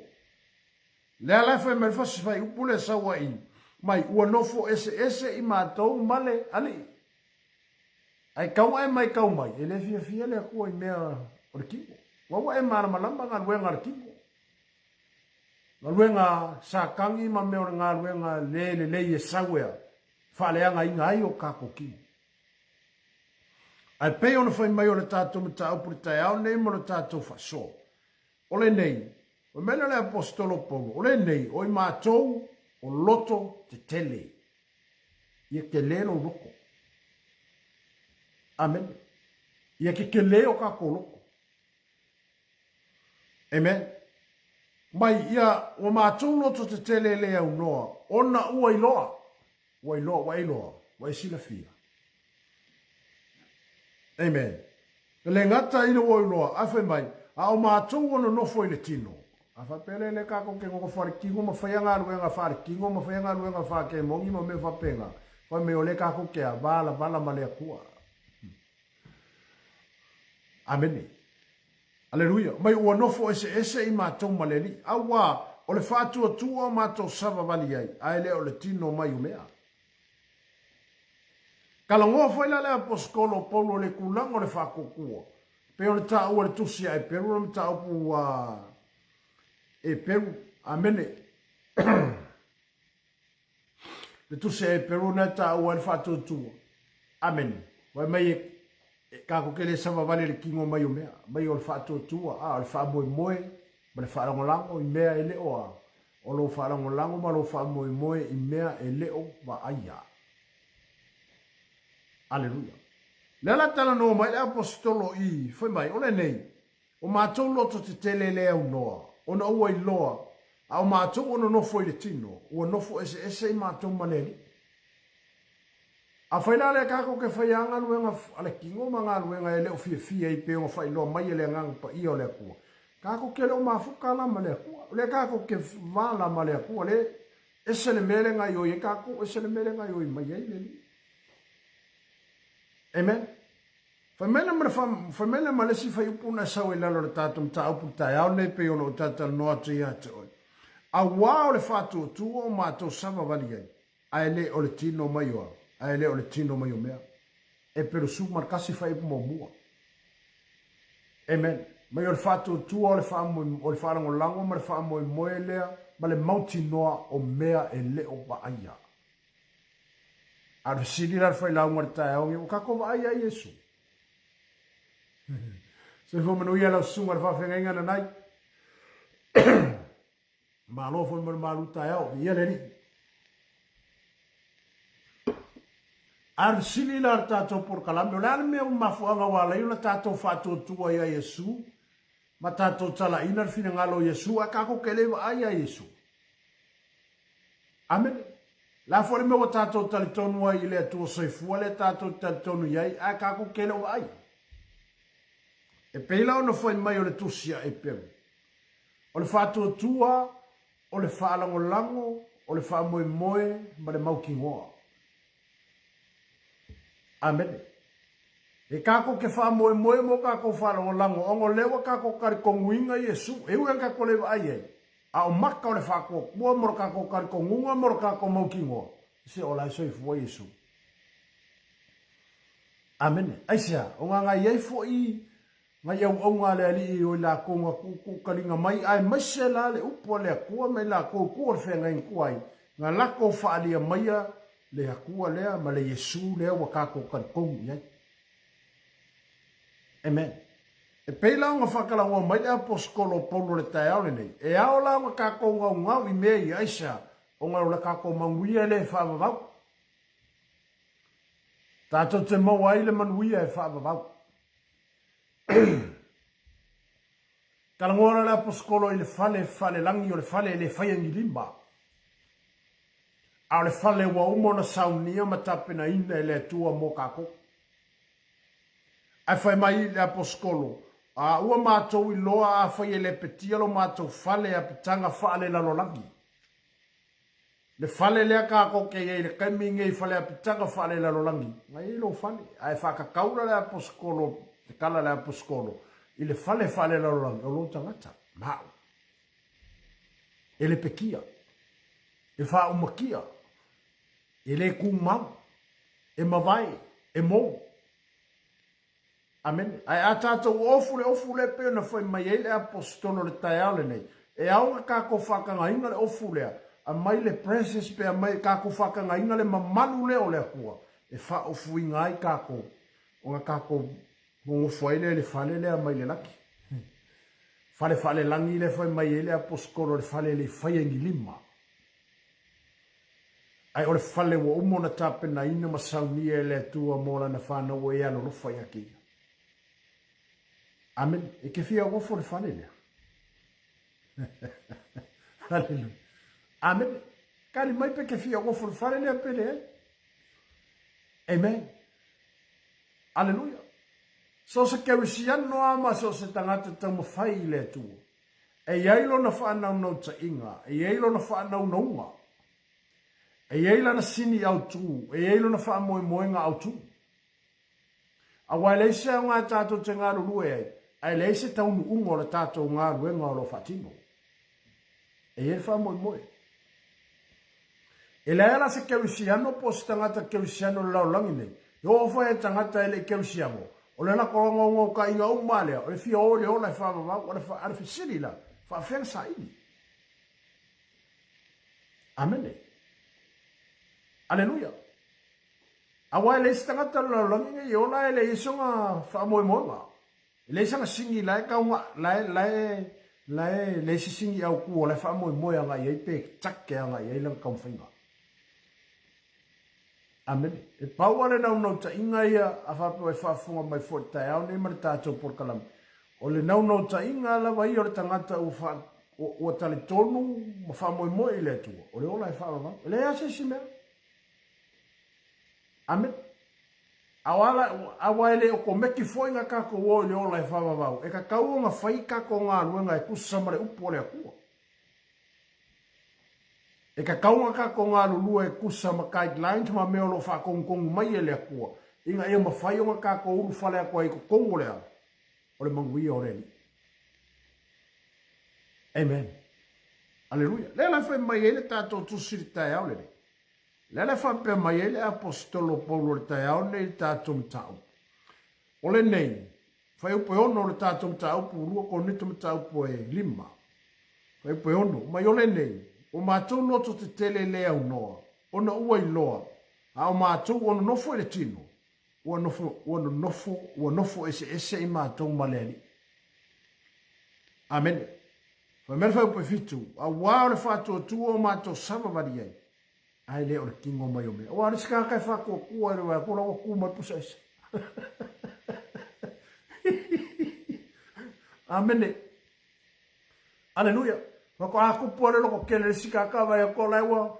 Speaker 1: Lea la e fai mai le fasi fuaiupu lea sau ai mai, ua nofo eseese i matou ma le Alii. Ae tau e maitau mai, e le fiafia le Atua i mea o le tino. Ua ua e malamalama galuega a le tino. Galuega Satani ma mea o le galuega le lelei e sau ea, faaleagaina ai o tatou tino. Ae pei ona fai mai o le tatou mataupu i le taeao nei ma le tatou faasoa, o lenei, fai mai lea o le Aposetolo Paulo, o lenei, o i matou o loto tetele. Ia tele lou loto. Amene. Ia tetele o tatou loto. Amen. Mai ia ua matou loto tetele le aunoa, ona ua iloa. Ua iloa, ua e iloa, ua e silafia. Amen. E le gata i le ua iloa, ae fai mai, a o matou ua nonofo i le tino. A faapea lea, lea tatou te nonofo i le tino ma faia galuega faale-tino ma faia galuega faakemoni ma mea faapena, fai mai o lea tatou te valavala ma le Atua. Amene. Aleluia. Mai ua nofo eseese i matou ma le Alii. Auā, o le faatuatua o matou savavali ai, ae le o le tino mai o mea. Talanoa foi la le Aposetolo o Paulo i le tulaga o le faatuatua, pei ona taua i le Tusi a Eperu le mataupu a Eperu. Amene. Le tusi a Eperu na e taua ai le faatuatua. Amene. Fai mai e, e tatou te le savavali i le tino mai o mea, mai o le faatuatua, a o le faamoemoe ma le faalagolago i mea e le o a, o lou faalagolago ma lou faamoemoe i mea e le o vaaia. Aleluia. Lea la talanoa mai le aposetolo i, fai mai, o lenei, O matou loto tetele le aunoa, ona ua iloa, a o matou ua nonofo i le tino, ua nofo eseese i matou ma le Alii. Afai la lea tatou te faia a galuega a le tino ma galuega e le o fiafia ai pei ona faailoa mai e le Agaga Paia o le Atua, tatou te le o mafuta la ma le Atua. O lea tatou te vala ma le Atua, le ese le mea le gaioi ai tatou, ese le mea le gaioi mai ai le Alii. Amen. Fai mai lea ma le fai mai lea ma le isi fuaiupu na sau i lalo o le tatou mataupu i le taeao lenei pei ona ou talatalanoa atu ia te oe. Auā o le faatuatua o matou savavali ai, ae le o le tino mai o au, ae le o le tino mai o mea. Eperu 11 fuaiupu muamua. Amen. Mai o le faatuatua o le faamoe, o le faalagolago ma le faamoemoe lea ma le mautinoa o mea e le o vaaia. A o le fesili la le failauga i le taeao nei, ua tatou vaai ia Iesu? Soifua manuia lau susuga i le faafeagaiga nanai. Malo foi mo le malu taeao, viia le Alii. A o le fesili la o le tatou polokalame, o le a le mea ua mafuaaga ua ala ai ona tatou faatuatua ia Iesu ma tatou talaina le finagalo o Iesu ae tatou te le vaai ia Iesu? Amene. Le a foi le mea ua tatou talitonu ai i le Atua soifua lea tatou te talitonu i ai, ae tatou te le o vaai. E pei la ona fai mai o le Tusi a Eperu, o le faatuatua, o le faalagolago, o le faamoemoe ma le mautinoa. Amene. E kākou ke faamoemoe mo kākou faalagolago ona o lea ua kākou talitonuina Iesu, e ui ana kākou le vaai ai, a o maka o le faatuatua mo le kākou talitonuga mo le kākou mautinoa, se o la e soifua Iesu. Amene. Aisea? Ona na i ai foʻi nai auauna a le Alii o i lakou na tuutuukaliga mai, aemaise la le upu a le Atua ma i lakou i tua o le feagaiga tuai, na latou faalia maia le Atua lea ma le Iesu lea ua tatou talitonu i ai. Amen. E pei la ona faatalanoa mai le Aposetolo o Paulo i le taeao lenei, e ao la ona tatou naunau i mea ia, aisea? Ona o le tatou manuia lea e faavavau. Tatou te maua ai le manuia e faavavau. Talanoa la le Aposetolo i le fale falelagi o le fale e le faia ni lima, a o le fale ua uma ona saunia ma tapenaina e le Atua mo tatou. Ae fai mai le Aposetolo, A ua matou iloa afai e lepetia lo matou fale apitaga faalelalolagi, Le fale lea kākou ke i ai i le taimi nei fale apitaga faalelalolagi, na i ai lou fale. Ae faakakau la le aposetolo, le tala a le aposetolo, i le fale faalelalolagi, o lou tagata, ma au. E lepekia, e faaumakia, e le tumau, e mavae, e mou. Amene. Ae a tatou ofu le ofu lea e pei ona fai mai ai le Aposetolo i le taeao lenei, e ao ona tatou faatagaina le ofu lea, aumai le presence pe aumai, tatou faatagaina le mamalu lea o le Atua e faaofuina ai tatou, ona tatou nonofo ai lea i le fale lea mai le lagi. Fale faalelagi lea e fai mai ai le Aposetolo, le fale e le i faia i ni lima. Ae o le fale ua uma ona tapenaina ma saunia e le Atua mo Lana fanau ua e alolofa ia te Ia. Amene. E te fia ofo le fale lea. Haleluia. Amene. Kali mai pe te fia ofo le fale lea pe leai. Amen. Aleluia. So se kerisiano a ma so se tagata taumafai i le Atua. E i ai lona faanaunautaiga, e i ai lona faanaunauga, e i ai lana sini autu, e i ai lona faamoemoega autu. Aua e leai se aoga tatou te galulue ai, ae leai se taunuuga o le tatou galuega o lo o faatino. E i ai le faamoemoe. E leai la se kerisiano po o se tagata kerisiano i le lalolagi nei, e oo foi e tagata e le i kerisiano, o le lako ogaogaukaiga uma lava lea, o le fia o i le ola e faavavau, a le fesili la, faafefea na saili? Amene. Aleluia. Aua e leai se tagata o le lalolagi nei e ola e leai sona faamoemoega. E leai sana sini la e tau la e la e la e leai se sini autu o la e faamoemoe agai i ai pe take agai i ai lana taumafaiga. Amene. E pau lava le naunautaiga ia a faapea e faafofoga mai foi i le taeao nei ma le tatou polokalame, o le naunautaiga lava ia o le tagata ua faa, ua talitonu ma faamoemoe i le Atua, o le ola e faavavau. E leai lava se isi mea. Amene. Aua e le okomeki foi na tatou o i le ola e faavavau, e tatau ona fai tatou galuega e tusa ma le upu a le Atua. E tatau ona tatou galulue e tusa ma guidelines ma mea o lo o faatonutonu mai e le Atua, ina ia mafai ona tatou ulufale atu ai i totonu o le a? O le manuia o le Alii. Amen. Aleluia. Lea la e fai mai ai le tatou tusi i le taeao lenei. Lea la e faapea mai ai le Aposetolo o Paulo i le taeao lenei i le tatou mataupu. O lenei, fuaiupu e 6 o le tatou mataupu, 2 Korinito mataupu e 5. Fuaiupu e 6, mai o lenei, ua matou loto tetele le aunoa, ona ua iloa, a o matou ua nonofo i le tino, ua nofo, ua nonofo, ua nofo eseese i matou ma le Alii. Amene. Fai mai le fuaiupu e 7, auā o le faatuatua o matou savavali ai, ae le o le tino mai o mea. Aua o le isi tagata e faatuatua i le vaai atu la ua tu mai pusa ese. Amene. Aleluia. Faatoa tupu lava le loko tele le isi tagata vaai atu la ua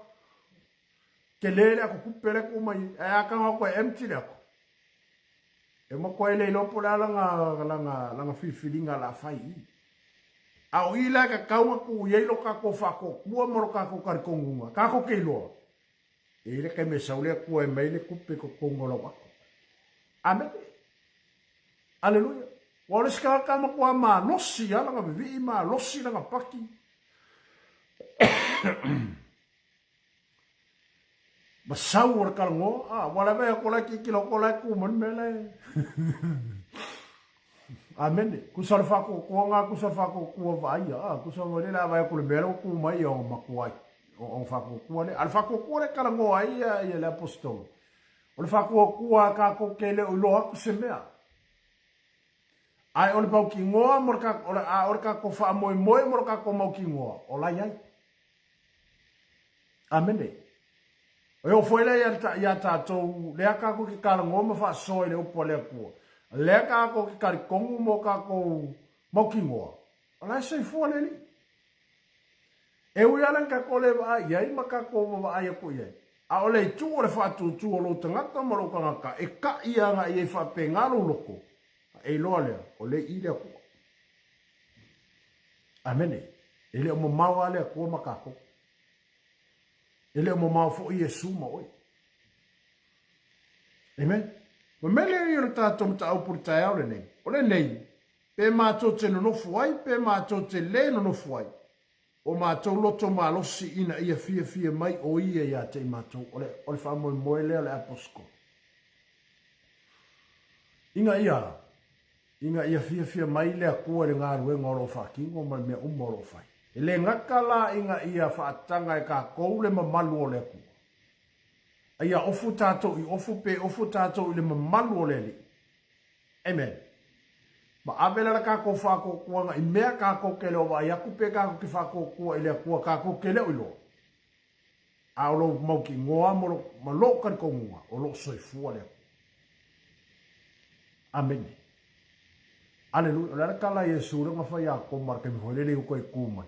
Speaker 1: tele le ato tupe le tu mai ae a tago atu e empty le ato. E matua e le iloa po o le a lana, lana, lana filifiliga o le a fai i i. A o i la e tatau ona tuu i ai lo tatou faatuatua ma lo tatou talitonuga, tatou te iloa, e i ai le taimi e sau le Atua e aumai le tupe i totonu o lau ato. Amene. Aleluia. Ua o le isi tagata matua malosi lava lana vivii, malosi lana paki. Ma sau o le talanoa, a, ua le vaai atu la e tilotilo atu la e tu mai le mea la e. Amene. Tusa o le faatuatuaga, tusa o le faatuatua vaaia, a, tusa foi lele a vaai atu i le mea lea ua tu mai, ia matua ona faatuatua lea. A o le faatuatua lea e talanoa ai ia le aposetolo, o le faatuatua a tatou te le o iloa atu se mea. Ae o le mautinoa mo le, a o le tatou faamoemoe mo le tatou mautinoa, o la e i ai. Amene. E oo foi lea ia tatou, lea tatou te talanoa ma faasoa i le upu a le Atua, lea tatou te talitonu mo tatou mautinoa, o la e soifua le Alii. E ui lava la ina tatou le vaai i ai ma tatou vaavaai atu i ai, a o le itu o le faatutu o lou tagata ma lou tagata e taʻi agai i ai faapena lou loto, e iloa lea, o lea i i le Atua. Amene. E le o mamao lava le Atua ma tatou. E le o mamao foi Iesu ma oe. Amen. Ma mele ia o le tatou mataupu i le taeao lenei, o lenei, pe matou te nonofo ai, pe matou te le nonofo ai, o matou loto malosi ina ia fiafia mai o Ia ia te i matou. O le, o le faamoemoe lea o le aposetolo. Ina ia, ina ia fiafia mai le Atua i le galuega o lo o faatino ma le mea uma o lo o fai. E le gata la ina ia faataga e tatou le mamalu o le Atua, a ia ofu tatou i ofu pe ofu tatou i le mamalu o le Alii. Amen. Ma ave la le tatou faatuatuaga i mea tatou te le o vaai atu pe tatou te faatuatua i le Atua tatou te le o iloa. A o lou mautinoa ma lou talitonuga, o lo o soifua le Atua. Amene. Aleluia. O le a le tala a Iesu lea na fai ia Toma i le taimi foi lele i uta i tu mai.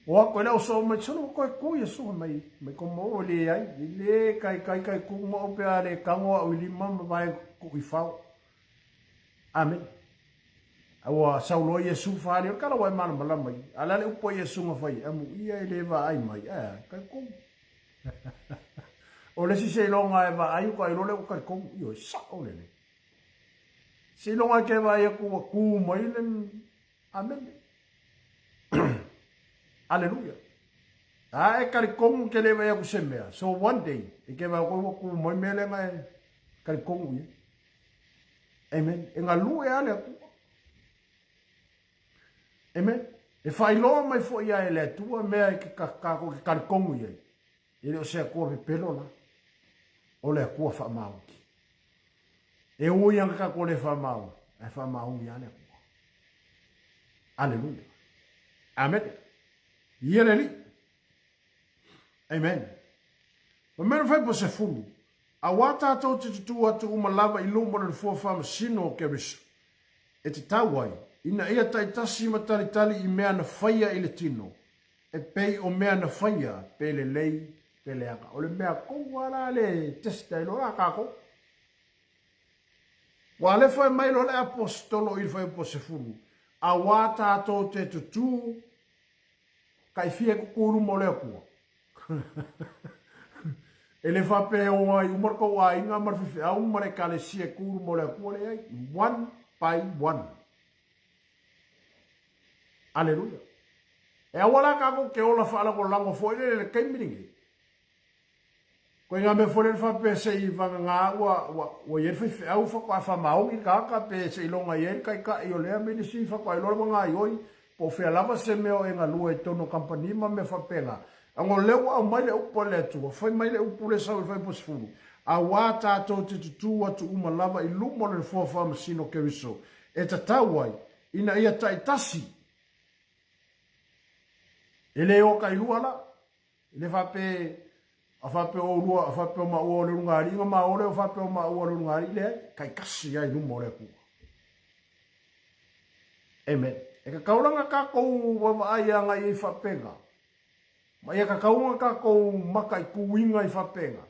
Speaker 1: O atu e le o soo mai, solo ua toe tu Iesu mai, mai Toma o le ai, e le kai kai kai ku mo pe a le tango au i lima ma vae ku i fao. Amene. A ua sau loa Iesu fale, o le tala ua e malamalama i. A le a le upu a Iesu na fai, amu ia e le vaai mai, ae a, kai ku. O le isi seiloga e vaai ua iloa lea ua talitonu, ioe, sao lelei. Seiloga e te vaai atu ua tu mai le Amene. Aleluia. A e talitonu ke le vaai atu se mea. So one day, e te vaai atu ua tu mai mea lea na e talitonu i ai. Amen. E galue lava le Atua. Amen. E faailoa mai foi ia e le Atua mea e ke kākou ke talitonu i ai. E le o se Atua pepelo la. O le Atua faamaoni. E ui lava na tatou le faamaoni, ae faamaoni lava le Atua. Aleluia. Amen. Ia le Alii. Amen. Ma mea na fai po se fulu, auā tatou te tutū atu uma lava i luma o le Nofoa Faamasino o Keriso, e tatau ai, ina ia taitasi ma talitali i mea na faia i le tino, e pei o mea na faia pe lelei pe leaga. O le mea tonu lava la le test ai loa la tatou. Ua alefa mai loa le aposetolo i le fuaiupu 10, auā tatou te tutū kai fia tutū i luma o le Atua. E le faapea e o ai uma le tou aiga ma le faifeau ma le ekalesia e tu i luma o le Atua, leai, one by one. Aleluia. E aua la tatou te ola faalagolago foi lele i le taimi lenei. Koe ngā mea foi lele faapea se i vagagā ua, ua, ua i ai le faifeau faatoa faamaoni le tagata pe seiloga i ai le taitai o lea ministry faatoa iloa le ua gaioi po o fea lava se mea o e galue i totonu o kamupani ma mea faapena. Leaga o lea ua aumai le upu a le Atua, fai mai le upu lea sau i le fuaiupu 10, Auā tatou te tutū atu uma lava i luma o le Nofoa Faamasino o Keriso, e tatau ai, ina ia taitasi, e le o tailua la, E le faapea, a faapea o oulua, a faapea o maua o le ulugalii ona maua lea o faapea o maua o le ulugalii, leai, taitasi lava i luma o le Atua. Amen. E tatau la ona tatou vaavaai agai i ai faapena, ma ia tatau ona tatou mataituina i faapena,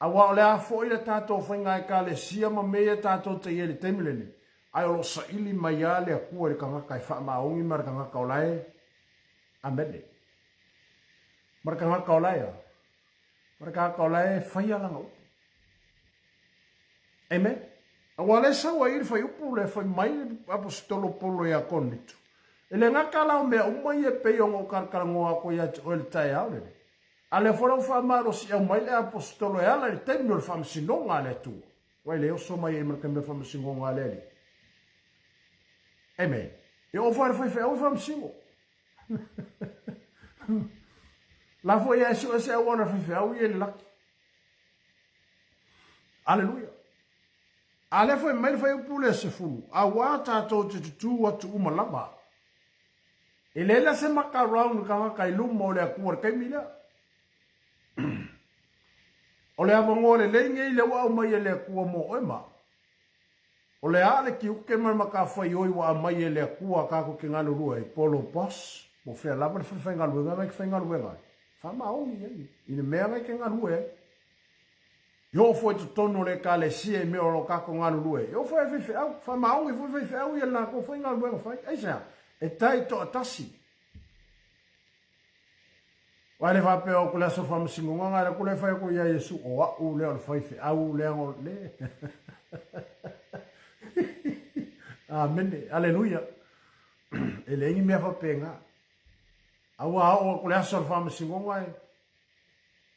Speaker 1: aua o le a foi le tatou faiga Ekalesia ma mea ia tatou te i ai i le taimi lenei, ae o lo o saili mai lava le Atua i le tagata e faamaoni ma le tagata o la e Amene. Ma le tagata o la e a? Ma le tagata o la e faia lana upu. Amen. Aua lea sau ai le fuaiupu lea fai mai le Aposetolo Paulo ia Korinito, E le gata la o mea uma ia e pei ona ou talatalanoa atu ai ia te oe i le taeao lenei, a lea foi la ua faamalosiau mai le Aposetolo e ala i le taimi o le faamasinoga a le Atua. Aua e le oso mai ai ma le taimi o le faamasinoga a le Alii. Amen. E oo foi i le faifeau e faamasino. La foi e suese auala o le faifeau ia i le laki. Aleluia. A lea foi mai le fuaiupu lea 10, auā tatou te tutū atu uma lava. E leai la se maka round le tagata i luma o le Atua i le taimi lea. O le avanoa lelei nei lea ua aumai e le Atua mo oe ma au. O le a le tiute ma le matafaioi ua aumai e le Atua tatou te galulue ai, po o lou boss, po o fea lava le falefaigaluega na e te faigaluega ai, faamaoni i ai i le mea na e te galue ai. E oo foi i totonu o le Ekalesia i mea o lo o tatou galulue ai, e oo foi i faifeau, faamaoni foi faifeau ia i le latou foi galuega fai. Aisea? E taitoatasi. Aua e le faapea o le aso faamasinoga na alu atu lea fai atu ia Iesu, o au lea o le faifeau lea o le. Amene. Aleluia. E leai ni mea faapena. Aua oo atu le aso o le faamasinoga e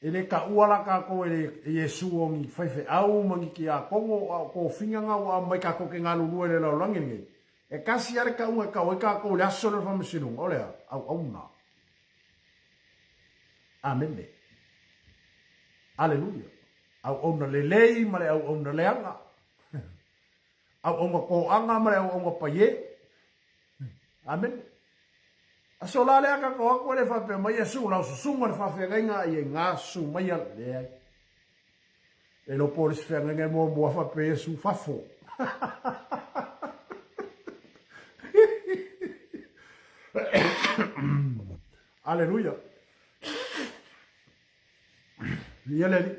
Speaker 1: e le taua la tatou e Iesu o ni faifeau ma ni tiakono, a o tofiga na ua aumai tatou te galulue i le lalolagi lenei. E tasi lava le tauga e tau ai tatou i le aso lea o le faamasinoga, o le a? Auauna. Amene. Aleluia. Auauna lelei ma le auauna leaga. Auauna toaga ma le auauna paie. Amene. Aso la lea tatou atu e le faapea mai Iesu lau susuga le faafeagaiga ia i gasu mai leai. E iloa po o le isi feagaiga e muamua faapea Iesu fafo. Aleluia. Ia le Alii.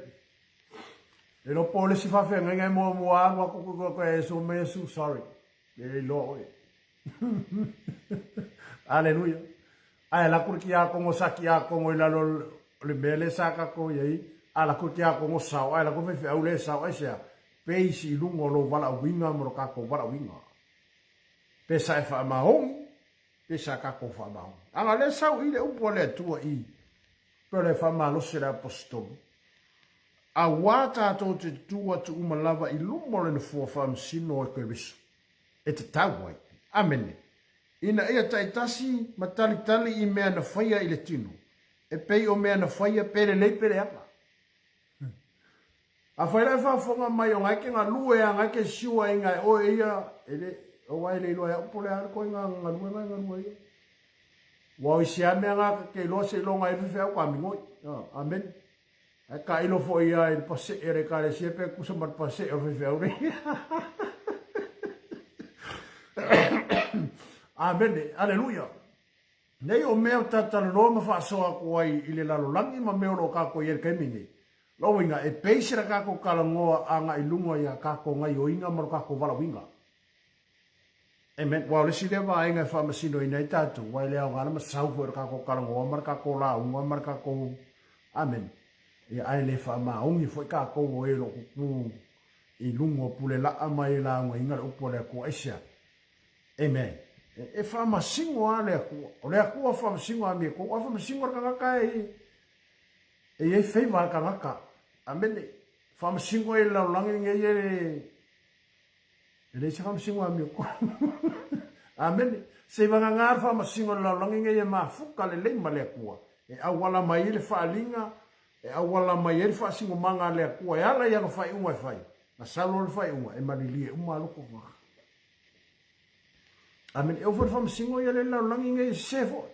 Speaker 1: E iloa po o le isi faafeagaiga e muamua alu atu ku Iesu mai Iesu, sorry. E le iloa oe. Aleluia. Ae alu atu le tiakono sa tiakono i lalo o le mea lea sa tatou i ai, alu atu le tiakono sao, ae alu atu le faifeau lea e sao, aisea? Base i luga o lou valaauina ma lo tatou valaauina. Pe sa e faamaoni, pe sa tatou faamaoni. Ana lea sau i le upu a le Atua i, pe o le faamalosi a le Aposetolo, auā tatou te tutū atu uma lava i luma o le nofoa faamasino o Keriso, e tatau ai. Amene. Ina ia taitasi ma talitali i mea na faia i le tino, e pei o mea na faia pe lelei pe leaga. Afai la e faafofoga mai o na e te galue a na e te sure i na e oe ia, e le, aua e le iloa e au po o le a le koiga galuega e galue ai oe. Ua o isi lava mea na ta te iloa seiloga e faifeau ka migoi. Amene. Ae tailo foi ia i le pasee a le ekalesia pe tusa ma le pasee o le faifeau nei. Amene. Aleluia. Nei o mea o talatalanoa ma faasoa atu ai i le lalolagi ma mea o lo o tatou i ai i le taimi nei. Lona uiga, e base le tatou talanoa agai i luga i a tatou gaioiga ma lo tatou valaauina. Amen. Aua o le isi lea vaega e faamasinoina ai tatou, aua e le aoga le masau foi o le tatou talanoa ma le tatou lauga ma le tatou... Amen. Ia, ae le faamaoni foi tatou o e o lo o tutu i luga o pule laa ma e laugaina le upu a le Atua. Aisea? Amen. E, e faamasino lava le Atua. O le Atua faamasino a mea A faamasino le tagata e, e i ai favor a le tagata. Amene. Faamasino e le lalolagi lenei e E leai se faamasino a mea Amene. Se i vagana le faamasino o le lalolagi nei e mafuta lelei ma le Atua, e auala mai ai le faaaliga, e auala mai ai le faasinomaga a le Atua e ala i ana faaiuga e fai, na sau loa le faaiuga, e malilie uma lava loko tagata. Amene. E oo foi le faamasino ia le lalolagi nei e sese foi.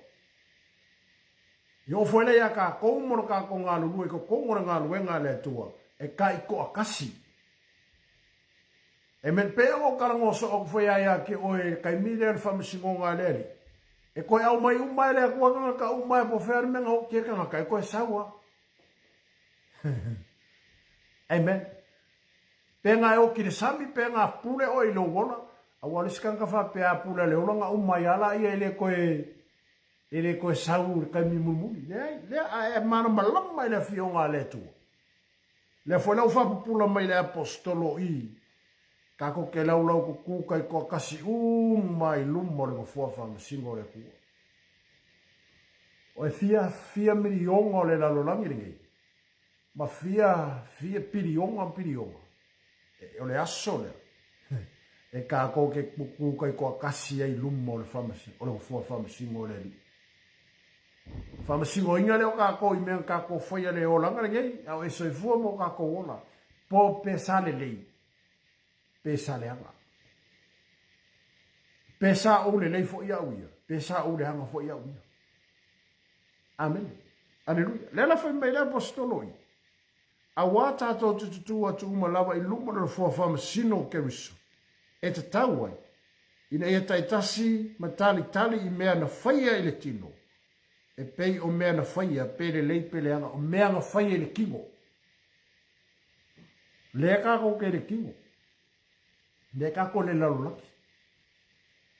Speaker 1: E oo foi lea ia tatou ma lo tatou galulue i totonu o le galuega a le Atua, e taitoatasi. Amen. Pei ona ou talanoa soo atu foi ia te oe i le taimi lea o le faamasinoga a le Alii, e toe aumai uma e le Atua tagata uma e po o fea le mea na oti ai le tagata, e toe sau lava. Amen. Pe na e oti i le sami, pe na pule oe i lou ola, aua o le isi tagata faapea a pule le ola na uma ai lava laia e le toe e le toe sau i le taimi mulimuli. Leai, lea a e malamalama i le afioga a le Atua. Lea foi la ua faapupula mai le Aposetolo i. Kākou ke laulau kukū kaikoakasi uma i luma o le nofoa faamasino o le Atua. O e fia, fia miliona o le lalolagi lenei, ma fia, fia piliona ma piliona, e, o le aso lea, e kākou ke kukū kaikoakasi ai i luma o le faamasino, o le nofoa faamasino o le Alii. Faamasinoina lea o kākou i mea na kākou faia le olaga lenei, a o e soifua mo kākou ola, po pe sa lelei, pe sa leaga. Pe sa ou lelei foi au ia, pe sa ou leaga foi au ia. Amene. Aleluia. Lea la fai mai le apostolo i. Auā tātou te tutū atu uma lava i luma o le nofoa faamasino o Keriso, e tatau ai, ina ia taitasi ma talitali i mea na faia i le tino, e pei o mea na faia pe lelei pe leaga, o mea na faia i le tino. Lea kākou ke i le tino. Lea kākou le lalolagi.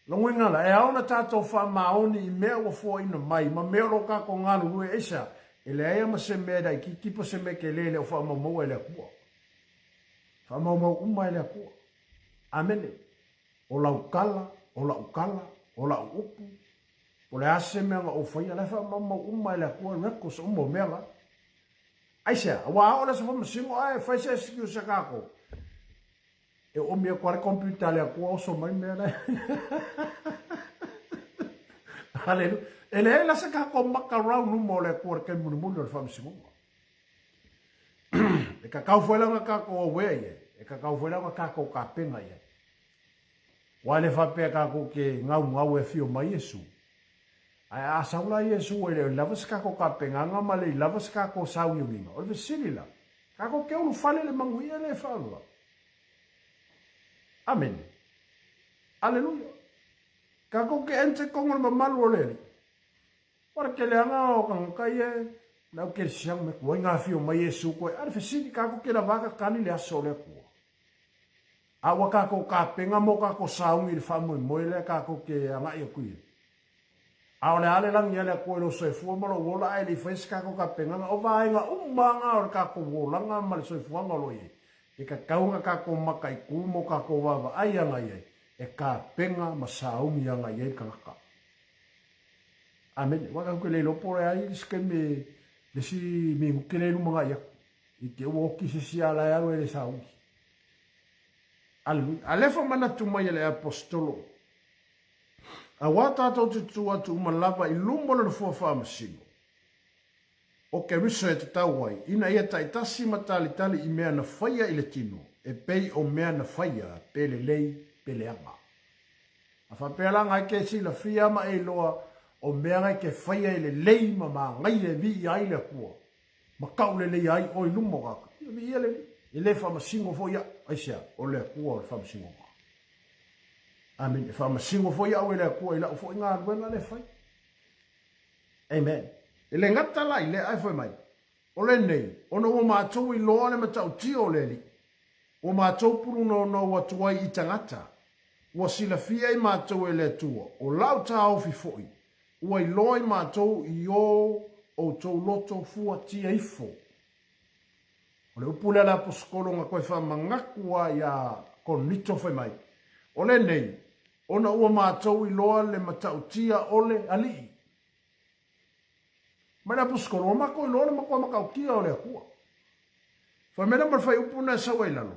Speaker 1: Logoina la, e ao ona tātou faamaoni i mea ua foaina mai ma mea o lo kākou galulue aisea, e leai a ma se mea e laitiiti po se mea telē le o faamaumaua e le Atua. Faamaumau uma e le Atua. Amene. O lau tala, o la'u tala, o la'u upu, po le a se mea na ou faia, la e faamaumau uma e le Atua records uma o mea la. Aisea, aua a oo le aso faamasino ae fai se excuse a kākou. E oomi atu lava le computer a le Atua oso mai mea la. Haleluia. E leai la se kākou maka round luma o le Atua i le taimi mulimuli o le faamasinoga. E kakau foi la ona kākou aware i ai. E kakau foi la ona kākou kapena i ai. Aua e le faapea kākou ke gaugau e afio mai Iesu. Ae a sau la Iesu e le o i lava se kākou kapenaga ma le i lava se kākou sauniuniga. O le fesili la, kākou ke ulufale le manuia le faavavau. Amene. Aleluia. Kākou ke enter tonu o le mamalu o le Alii. O le keleaga o tagata ia e lau kerisiano me kuai ngā whio mai Iesu koe. A le fesili, kākou ke lava ka kali le aso o le Atua. A ua kākou kapenga mo kākou sauni i le faamoemoe lea kākou ke agai aku i ai. ʻAʻole a le lagi a le Akua i lou soifua ma lou ola ae le i faia se kākou kapenaga, o vaega uma nga o le kākou olaga ma le soifuaga o lo o i ai. E kakau na kākou maka i kū mo kākou vaavaai agai ai, e kapena ma sauni agai ai le kanaka. Amene. Ua kākou ke le iloa po o le a i le isi taimi le isi minuke lea i luma agai aku. I te ua oki se isi ala e alu ai le sauni. Aleluia. A lea faamanatu mai e le aposetolo, Auā tātou te tū atu uma lava i luma o le nofoa faamasino, o Keriso e tatau ai, ina ia taitasi ma talitali i mea na faia i le tino, e pei o mea na faia, pe lelei, pe leaga. A faapea la ngai ke silafia ma e iloa o mea ngai ke faia e lelei ma māgaia e viia ai le Akua, ma kau lelei ai oe i luma o kākou. Ia viia le Alii. E le faamasino foi au, aisea? O le Akua o le faamasinoga. Amen. E faamasino foi au e le Akua i lau foi galuega lea e fai. Amen. E le gata la i lea, ae fai mai, o lenei, ona ua matou iloa le matautia o le Alii, ua matou pulunounou atu ai i tagata, ua silafia i matou e le Atua, o lau taofi foi, ua iloa i matou i o outou loto fuatia ifo. O le upu lea a le Aposetolo na toe faamanatu a iā Korinito fai mai, O lenei, ona ua matou iloa le matautia o le Alii. Mai le Aposetolo, ua matou iloa le matua matautia o le Atua. Fai mai lea ma le fuaiupu na e sau ai i lalo,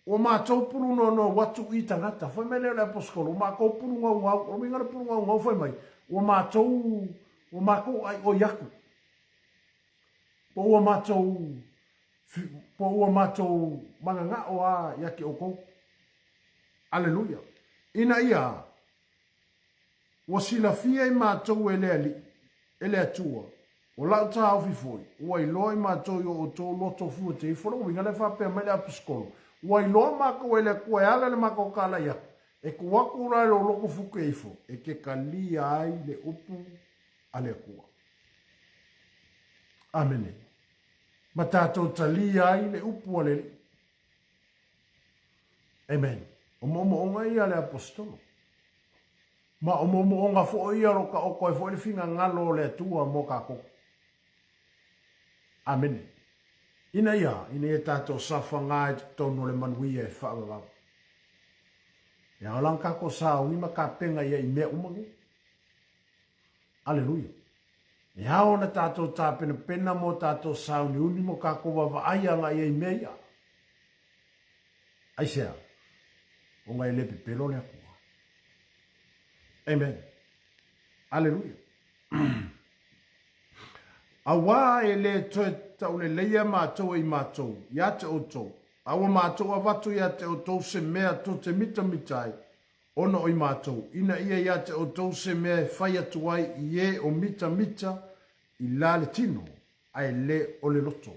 Speaker 1: Ua matou pulunonou atu i tagata. Fai mai lea o le Aposetolo, ua matou pulugaugau. O le uiga o le pulugaugau fai mai, ua matou, ua matou aioi atu. Po ua matou, po ua matou mananao a ia te outou. Aleluia. Ina ia, Ua silafia i matou e le Alii, e le Atua, o lau taofi foi, ua iloa i matou i o outou loto fua te ifo. O lona uiga, lea e faapea mai le Aposetolo, ua iloa matou e le Atua e ala i le matou talai atu, e tuu atu la i lou loto fute ifo, e te talia ai le upu a le Atua. Amene. Ma tatou talia ai le upu a le Alii. Amen. O moomooga ia a le Aposetolo. Ma o moomooga foi ia o lo taoto ai foi le finagalo o le Atua mo tatou. Amene. Ina ia, ina ia tatou saofaga i totonu o le manuia e faavavau. E ao la ona tatou sauni ma tapena i ai i mea uma nei. Aleluia. E ao ona tatou tapenapena mo tatou sauniuni mo tatou vaavaai agai ai i mea ia. Aisea? Ona e le pepelo le Atua. Amen. Aleluia. Auā e le toe tauleleia matou e i matou, ia te outou, a ua matou avatu ia te outou se mea tou te mitamita ai, ona o i matou, ina ia ia te outou se mea e fai atu ai i e o mitamita i la le tino, ae le o le loto.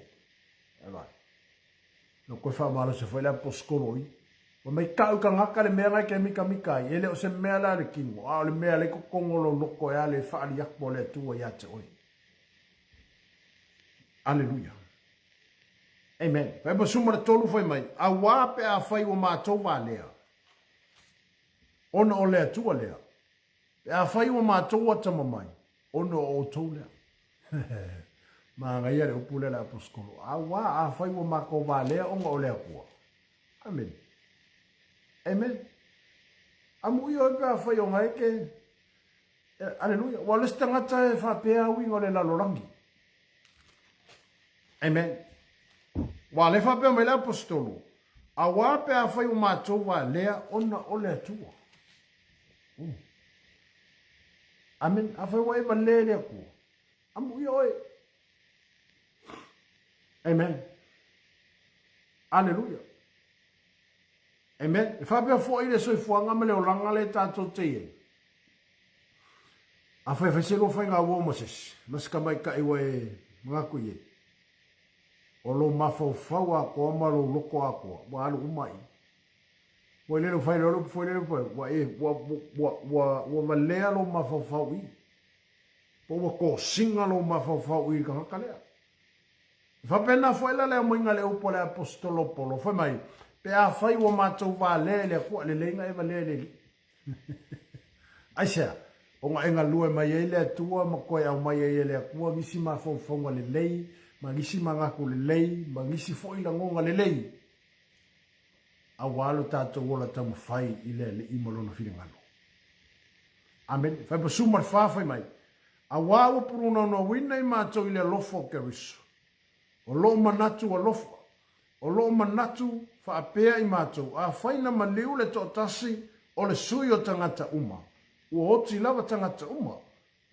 Speaker 1: No koe faamalosi foi le aposikolo i. Fai mai tau i tagata le mea na e te mitamita ai, e le o se mea la le tino, a o le mea la i totonu o lou loto e a le faali atu a le Atua ia te oe. Aleluia. Amen. Fai ma suma le tolu fai mai, auā pe afai ua matou valea, ona o le Atua lea, Pe afai ua matou atamamai, ona o outou lea. Manaia le upu lea le aposetolo. Auā, afai ua matou valea ona o le Atua. Amene. Amen. Amuia oe pe afai ona e ke... Aleluia. Ua le isi tagata e faapea uiga o le lalolagi. Amen. Ua le faapea mai le aposetolo, auā pe afai ua matou valea ona o le Atua. Amen. Afai ua e valea i le Atua, amuia oe. Amen. Aleluia. Amen. E faapea foi le soifuaga ma le olaga le tatou te i ai. Afai fai se lua faiga uo ma se isi, ma se tamaitai ua e manatu i ai, o lou mafaufau atoa ma lou loto atoa, ua alu uma i i. Foi lele fai lele foi lele foi ua e ua ua ua ua valea lou mafaufau i po ua kosiga lou mafaufau i le tagata lea. E faapena foi la le aumaiga le upu a le aposetolo Polo fai mai pe afai ua matou valea i le Atua lelei na e valea i le Alii. Aisea? Ona e galue mai ai le Atua ma toe aumai ai e le Atua nisi mafaufauga lelei ma nisi manatu lelei ma nisi foi lagona lelei Auā lo tatou ola taumafai i le Alii ma Lona finagalo. Amene. Fai ma suma le fa fai mai, Auā ua pulunaunaoina i matou i le alofa o Keriso. O loo manatu alofa, o loo manatu faapea i matou, afai na maliu le toatasi o le sui o tagata uma, ua oti lava tagata uma,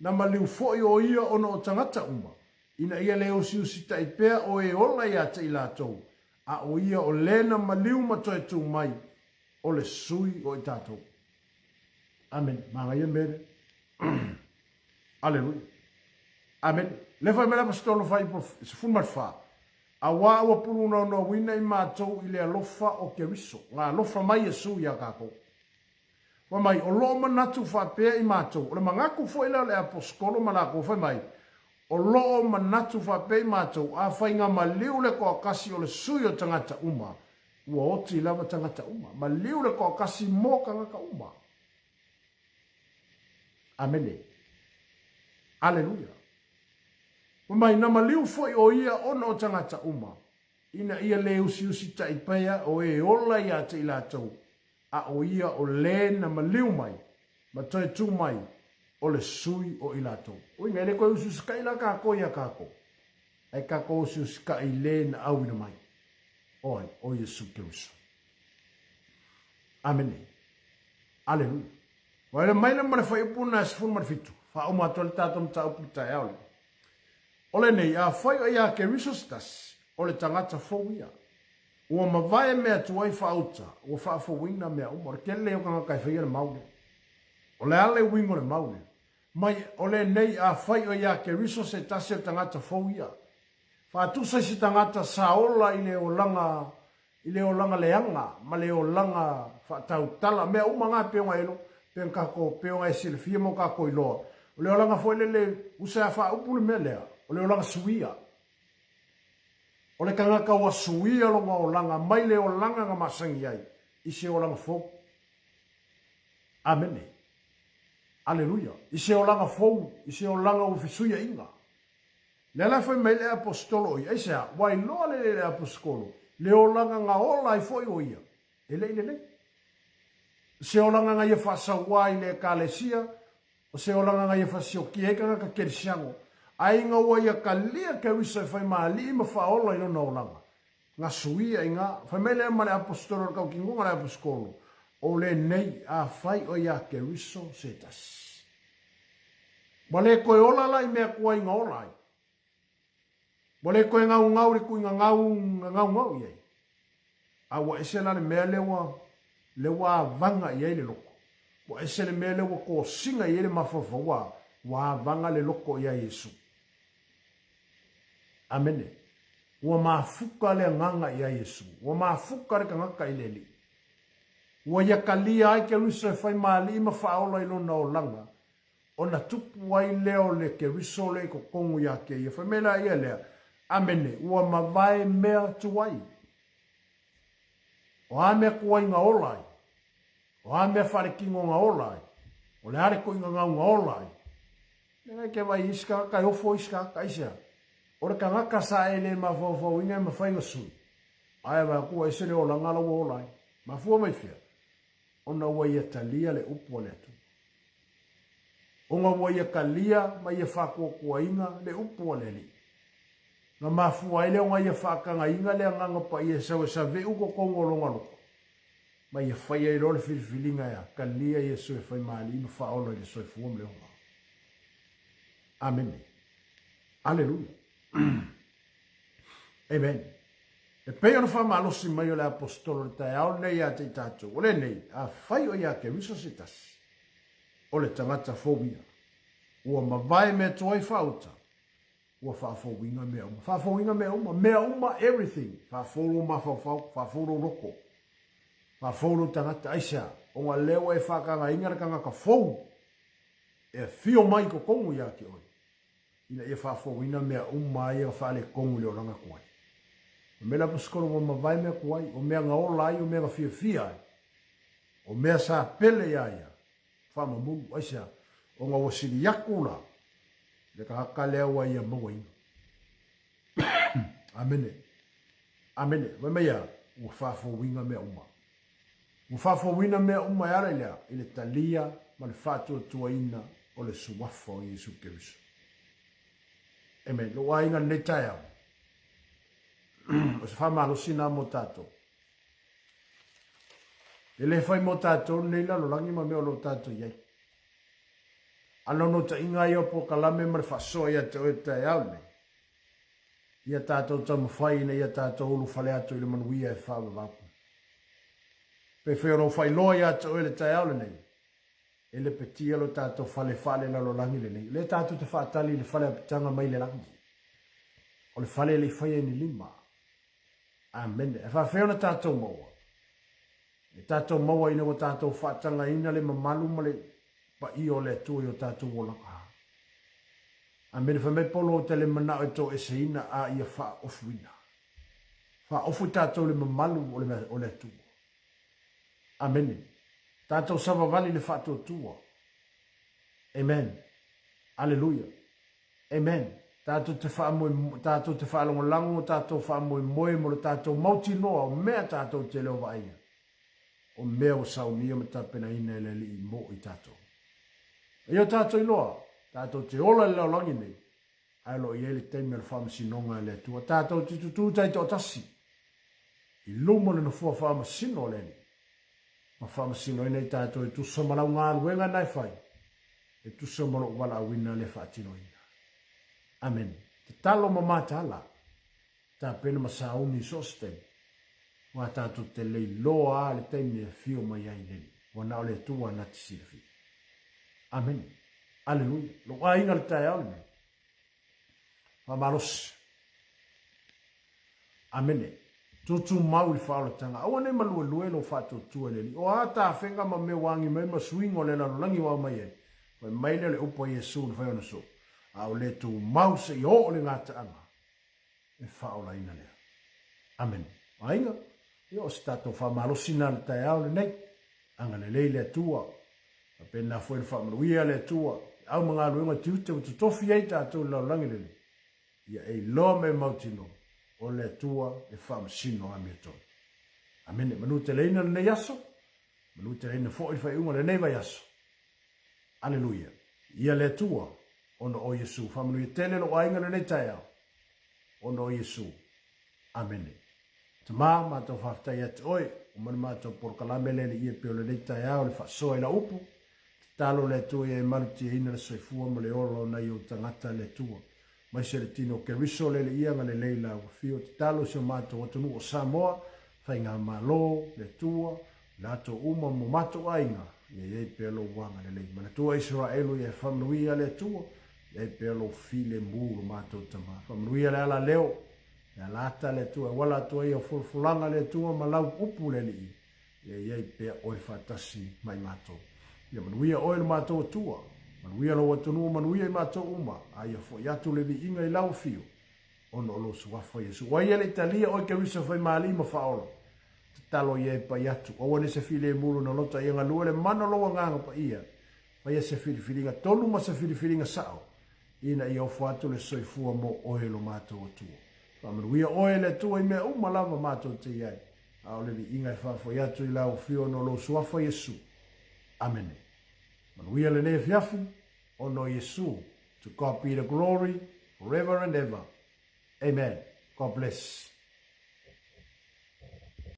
Speaker 1: Na maliu foi o ia ona o tagata uma, ina ia le usiusitai pea o e ola ia te i latou, a o ia o le na maliu ma toe tu mai, o le sui o i tatou. Amene. Manaia mea lea. Aleluia. Amene. Le fai mai le Aposetolo fai po 14, Auā ua pulunaunaoina i matou i le alofa o Keriso, na alofa mai Iesu iā tatou. Fai mai, o loo manatu faapea i matou. O le manatu foi lea o le aposetolo ma latou, fai mai, o loo manatu faapea i matou, afai na maliu le toatasi o le sui o tagata uma, ua oti lava tagata uma. Maliu le toatasi mo tagata uma. Amene. Aleluia. Fai mai, na maliu foi o ia ona o tagata uma, ina ia le usiusitai pea o e ola ia te i latou, a o ia o le na maliu mai ma toe tu mai o le sui o i latou. Uiga, e le toe usiusikaʻi la kākou iā kākou, ae kākou usiusikaʻi i le na auina mai, o ai? O Iesu Keriso. Amene. Aleluia. Waele mai le ma le fuaiupu na e 17, faauma atu ai le tatou mataupu i le taeao lenei. O lenei, afai o iā Keriso se tasi, o le tagata fou ia. Ua mavae mea tuai faauta, ua faafouina mea uma. O le tele o tagata e faia le mau lea. O le a le uiga o le mau lea? Mai, o lenei, afai o iā Keriso se tasi o le tagata fou ia. Faatusa i se tagata sa ola i le olaga, i le olaga leaga ma le olaga faatautala, mea uma na pei ona elo, pei ona tatou, pei ona e silafia ma o tatou iloa. O le olaga foi lele, usa a faaupu le mea lea, o le olaga suia. O le tagata ua suia lona olaga mai le olaga na masani ai i se olaga fou. Amene. Aleluia. I se olaga fou, i se olaga ua fesuiaiga. Lea la fai mai le aposetolo o ia, aisea? Ua iloa lelei e le aposetolo le olaga na ola ai foi o ia, e le i lelei. O se olaga na ia faasaua ai i le Ekalesia, o se olaga na ia faasiokia ai tagata kerisiano, a ina ua ia talia Keriso e fai ma Alii ma Faaola i lona olaga, na suia i ina. Fai mai lea ma le Aposetolo o le tautinoga a le Aposetolo, O lenei, afai o ia Keriso se tasi. Ua le toe ola la i mea tuai na ola ai. Ua le toe gaugau i le tuiga gau na gaugau i ai. A ua ese la le mea lea ua, lea ua avaga i ai le loto. Ua ese le mea lea ua tosina i ai le mafaufau, ua, ua avaga le loto ia Iesu. Amene. Ua mafuka le agaga ia Iesu. Ua mafuka le tagata i le Alii. Ua ia talia ai Keriso e fai ma Alii ma Faaola i lona olaga, ona tupu ai lea o le Keriso lea i totonu ia te ia. Fai mai la ia lea, Amene, ua mavae mea tuai. O a mea tuai na ola ai? O a mea faaletino na ola ai? O le a le toiga gau na ola ai? Lea e te vaai i isi tagata e ofo isi tagata, aisea? O le tagata sa e le mafaufauina e mafai ona sui, ae vaai atu ua ese le olaga la ua ola ai. Mafua mai fea? Ona ua ia talia le upu a le Atua. Ona ua ia talia ma ia faatuatuaina le upu a le Alii. Na mafua ai lea ona ia faatagaina le Agaga Paia e sau e save'u totonu o lona loto, ma ia fai ai loa le filifiliga e talia Iesu e fai ma Alii ma Faaola i le soifua ma le ola. Amene. Aleluia. Amen. E pei ona faamalosi mai o le Aposetolo i le taeao lenei ia te i tatou, o lenei, afai o ia Keriso se tasi, o le tagata fou ia, ua mavae mea tuai faauta, ua faafouina mea uma. Faafouina mea uma, mea uma, everything. Faafou lou mafaufau, faafou lou loto, faafou lou tagata. Aisea? Ona lea ua e faatagaina le tagata fou e afio mai i totonu ia te oe, ina ia faafouina mea uma ia na faaletonu i le olaga tuai. O mea la Aposetolo ua mavae mea tuai, o mea na ola ai, o mea na fiafia ai, o mea sa pele ia ia, faamamulu, aisea? Ona ua sili atu la le tagata lea ua ia mauaina. Amene. Amene. Fai mai a, ua faafouina mea uma. Ua faafouina mea uma e ala i le a? I le talia ma le faatuatuaina o le Suafa o Iesu Keriso. Amen. Lou aiga lenei taeao, o se faamalosi na mo tatou. E le fai mo tatou lenei lalolagi ma mea o lo o tatou i ai. A naunautaiga ia o polokalame ma le faasoa ia te oe i le taeao lenei, ia tatou taumafai ina ia tatou ulufale atu i le manuia e faavavau. Pe fai o lou faailoa ia te oe i le taeao lenei, e lepetia lo tatou fale faalelalolagi lenei. O lea tatou te faatali i le fale apitaga mai le lagi. O le fale e le i faia i ni lima. Amene. E faafefea ona tatou maua? E tatou maua ina ua tatou faatagaina le mamalu ma le paia o le Atua i o tatou olaga. Amene. Fai mai Paulo, Ou te le manao e toeseina, a ia faaofuina. Faaofu i tatou i le mamalu o le Atua. Amene. Tatou savavali i le faatuatua. Amen. Aleluia. Amen. Tatou te faamoemoe, tatou te faalagolago, tatou faamoemoe mo le tatou mautinoa o mea tatou te le o vaaia, o mea ua saunia ma tapenaina e le Alii mo i tatou. A ia o tatou iloa, tatou te ola i le lalolagi nei, ae o lo o i ai le taimi o le faamasinoga a le Atua. Tatou te tutū taitoatasi i luma o le nofoa faamasino o le Alii, ma faamasinoina i tatou e tusa ma lau galuega na e fai, e tusa ma lou valaauina le faatinoina. Amene. Tatalo ma mataala, tapena ma sauni i so o se taimi, aua tatou te le iloa a le taimi e afio mai ai le Alii, ua na o le Atua na te silafia. Amene. Aleluia. Lou aiga le taeao lenei. Faamalosi. Amene. Tutumau i le faaolataga. Aua nei maluelue lou faatuatua i le Alii. O a tafega ma mea ua agi mai ma suiga o le lalolagi ua aumai ai, fai mai lea o le upu a Iesu na fai ona soo, A o le tumau seia oo le gataaga e faaolaina lea. Amene. Aiga, ia o se tatou faamalosi na le taeao lenei. Agalelei le Atua. Faapena foi ona faamanuia le Atua i au ma galuega tiute ua totofi ai tatou i le lalolagi lenei. Ia e iloa ma e mautinoa, o le Atua e faamasino amiotonu. Amene. Manuteleina lenei aso. Manuteleina foi le faaiuga o lenei vaiaso. Aleluia. Ia le Atua, ona o Iesu. Faamanuia tele lou aiga i lenei taeao, ona o Iesu. Amene. Tama, matou faafetai ia te Oe, ua uma le matou polokalame le Alii e pei o lenei taeao le faasoa i lau upu. Tatalo le Atua ia e malutiaina le soifua ma le ola o nai ou tagata le Atua. Maise le tino o Keriso le Alii agalelei lau afio. Tatalo i si o matou atunuu o Samoa, Faigamalo, le Atua, latou uma ma matou aiga, ia i ai pea lou agalelei. Manatua Isaraelu ia e faamanuia le Atua, ia i ai pea lou filemu lo matou Tama. Faamanuia le ala leo, le ala ata le Atua e auala atu ai au folafolaga le Atua ma lau upu le Alii, ia i ai pea oe faatasi ma i matou. Ia manuia oe lo matou Atua, manuia lou atunuu, manuia i matou uma, a ia foi atu le viiga i lau afio, ona o lou suafa Iesu. Ua ia le i talia oe Keriso Faimaali ma Faaola. Tatalo ia e pai atu, aua ne se filemu lona loto, a ia galue le mana o lou agaga paia. Faia se filifiliga tonu ma se filifiliga sao, ina ia ofo atu le soifua mo oe lo matou Atua. Faamanuia oe e le Atua i mea uma lava matou te i ai, a o le viiga e faafoi atu i lau afio ona o lou suafa Iesu. Amene. Manuia lenei afiafi, ona o Iesu. To God be the glory, forever and ever. Amen. God bless.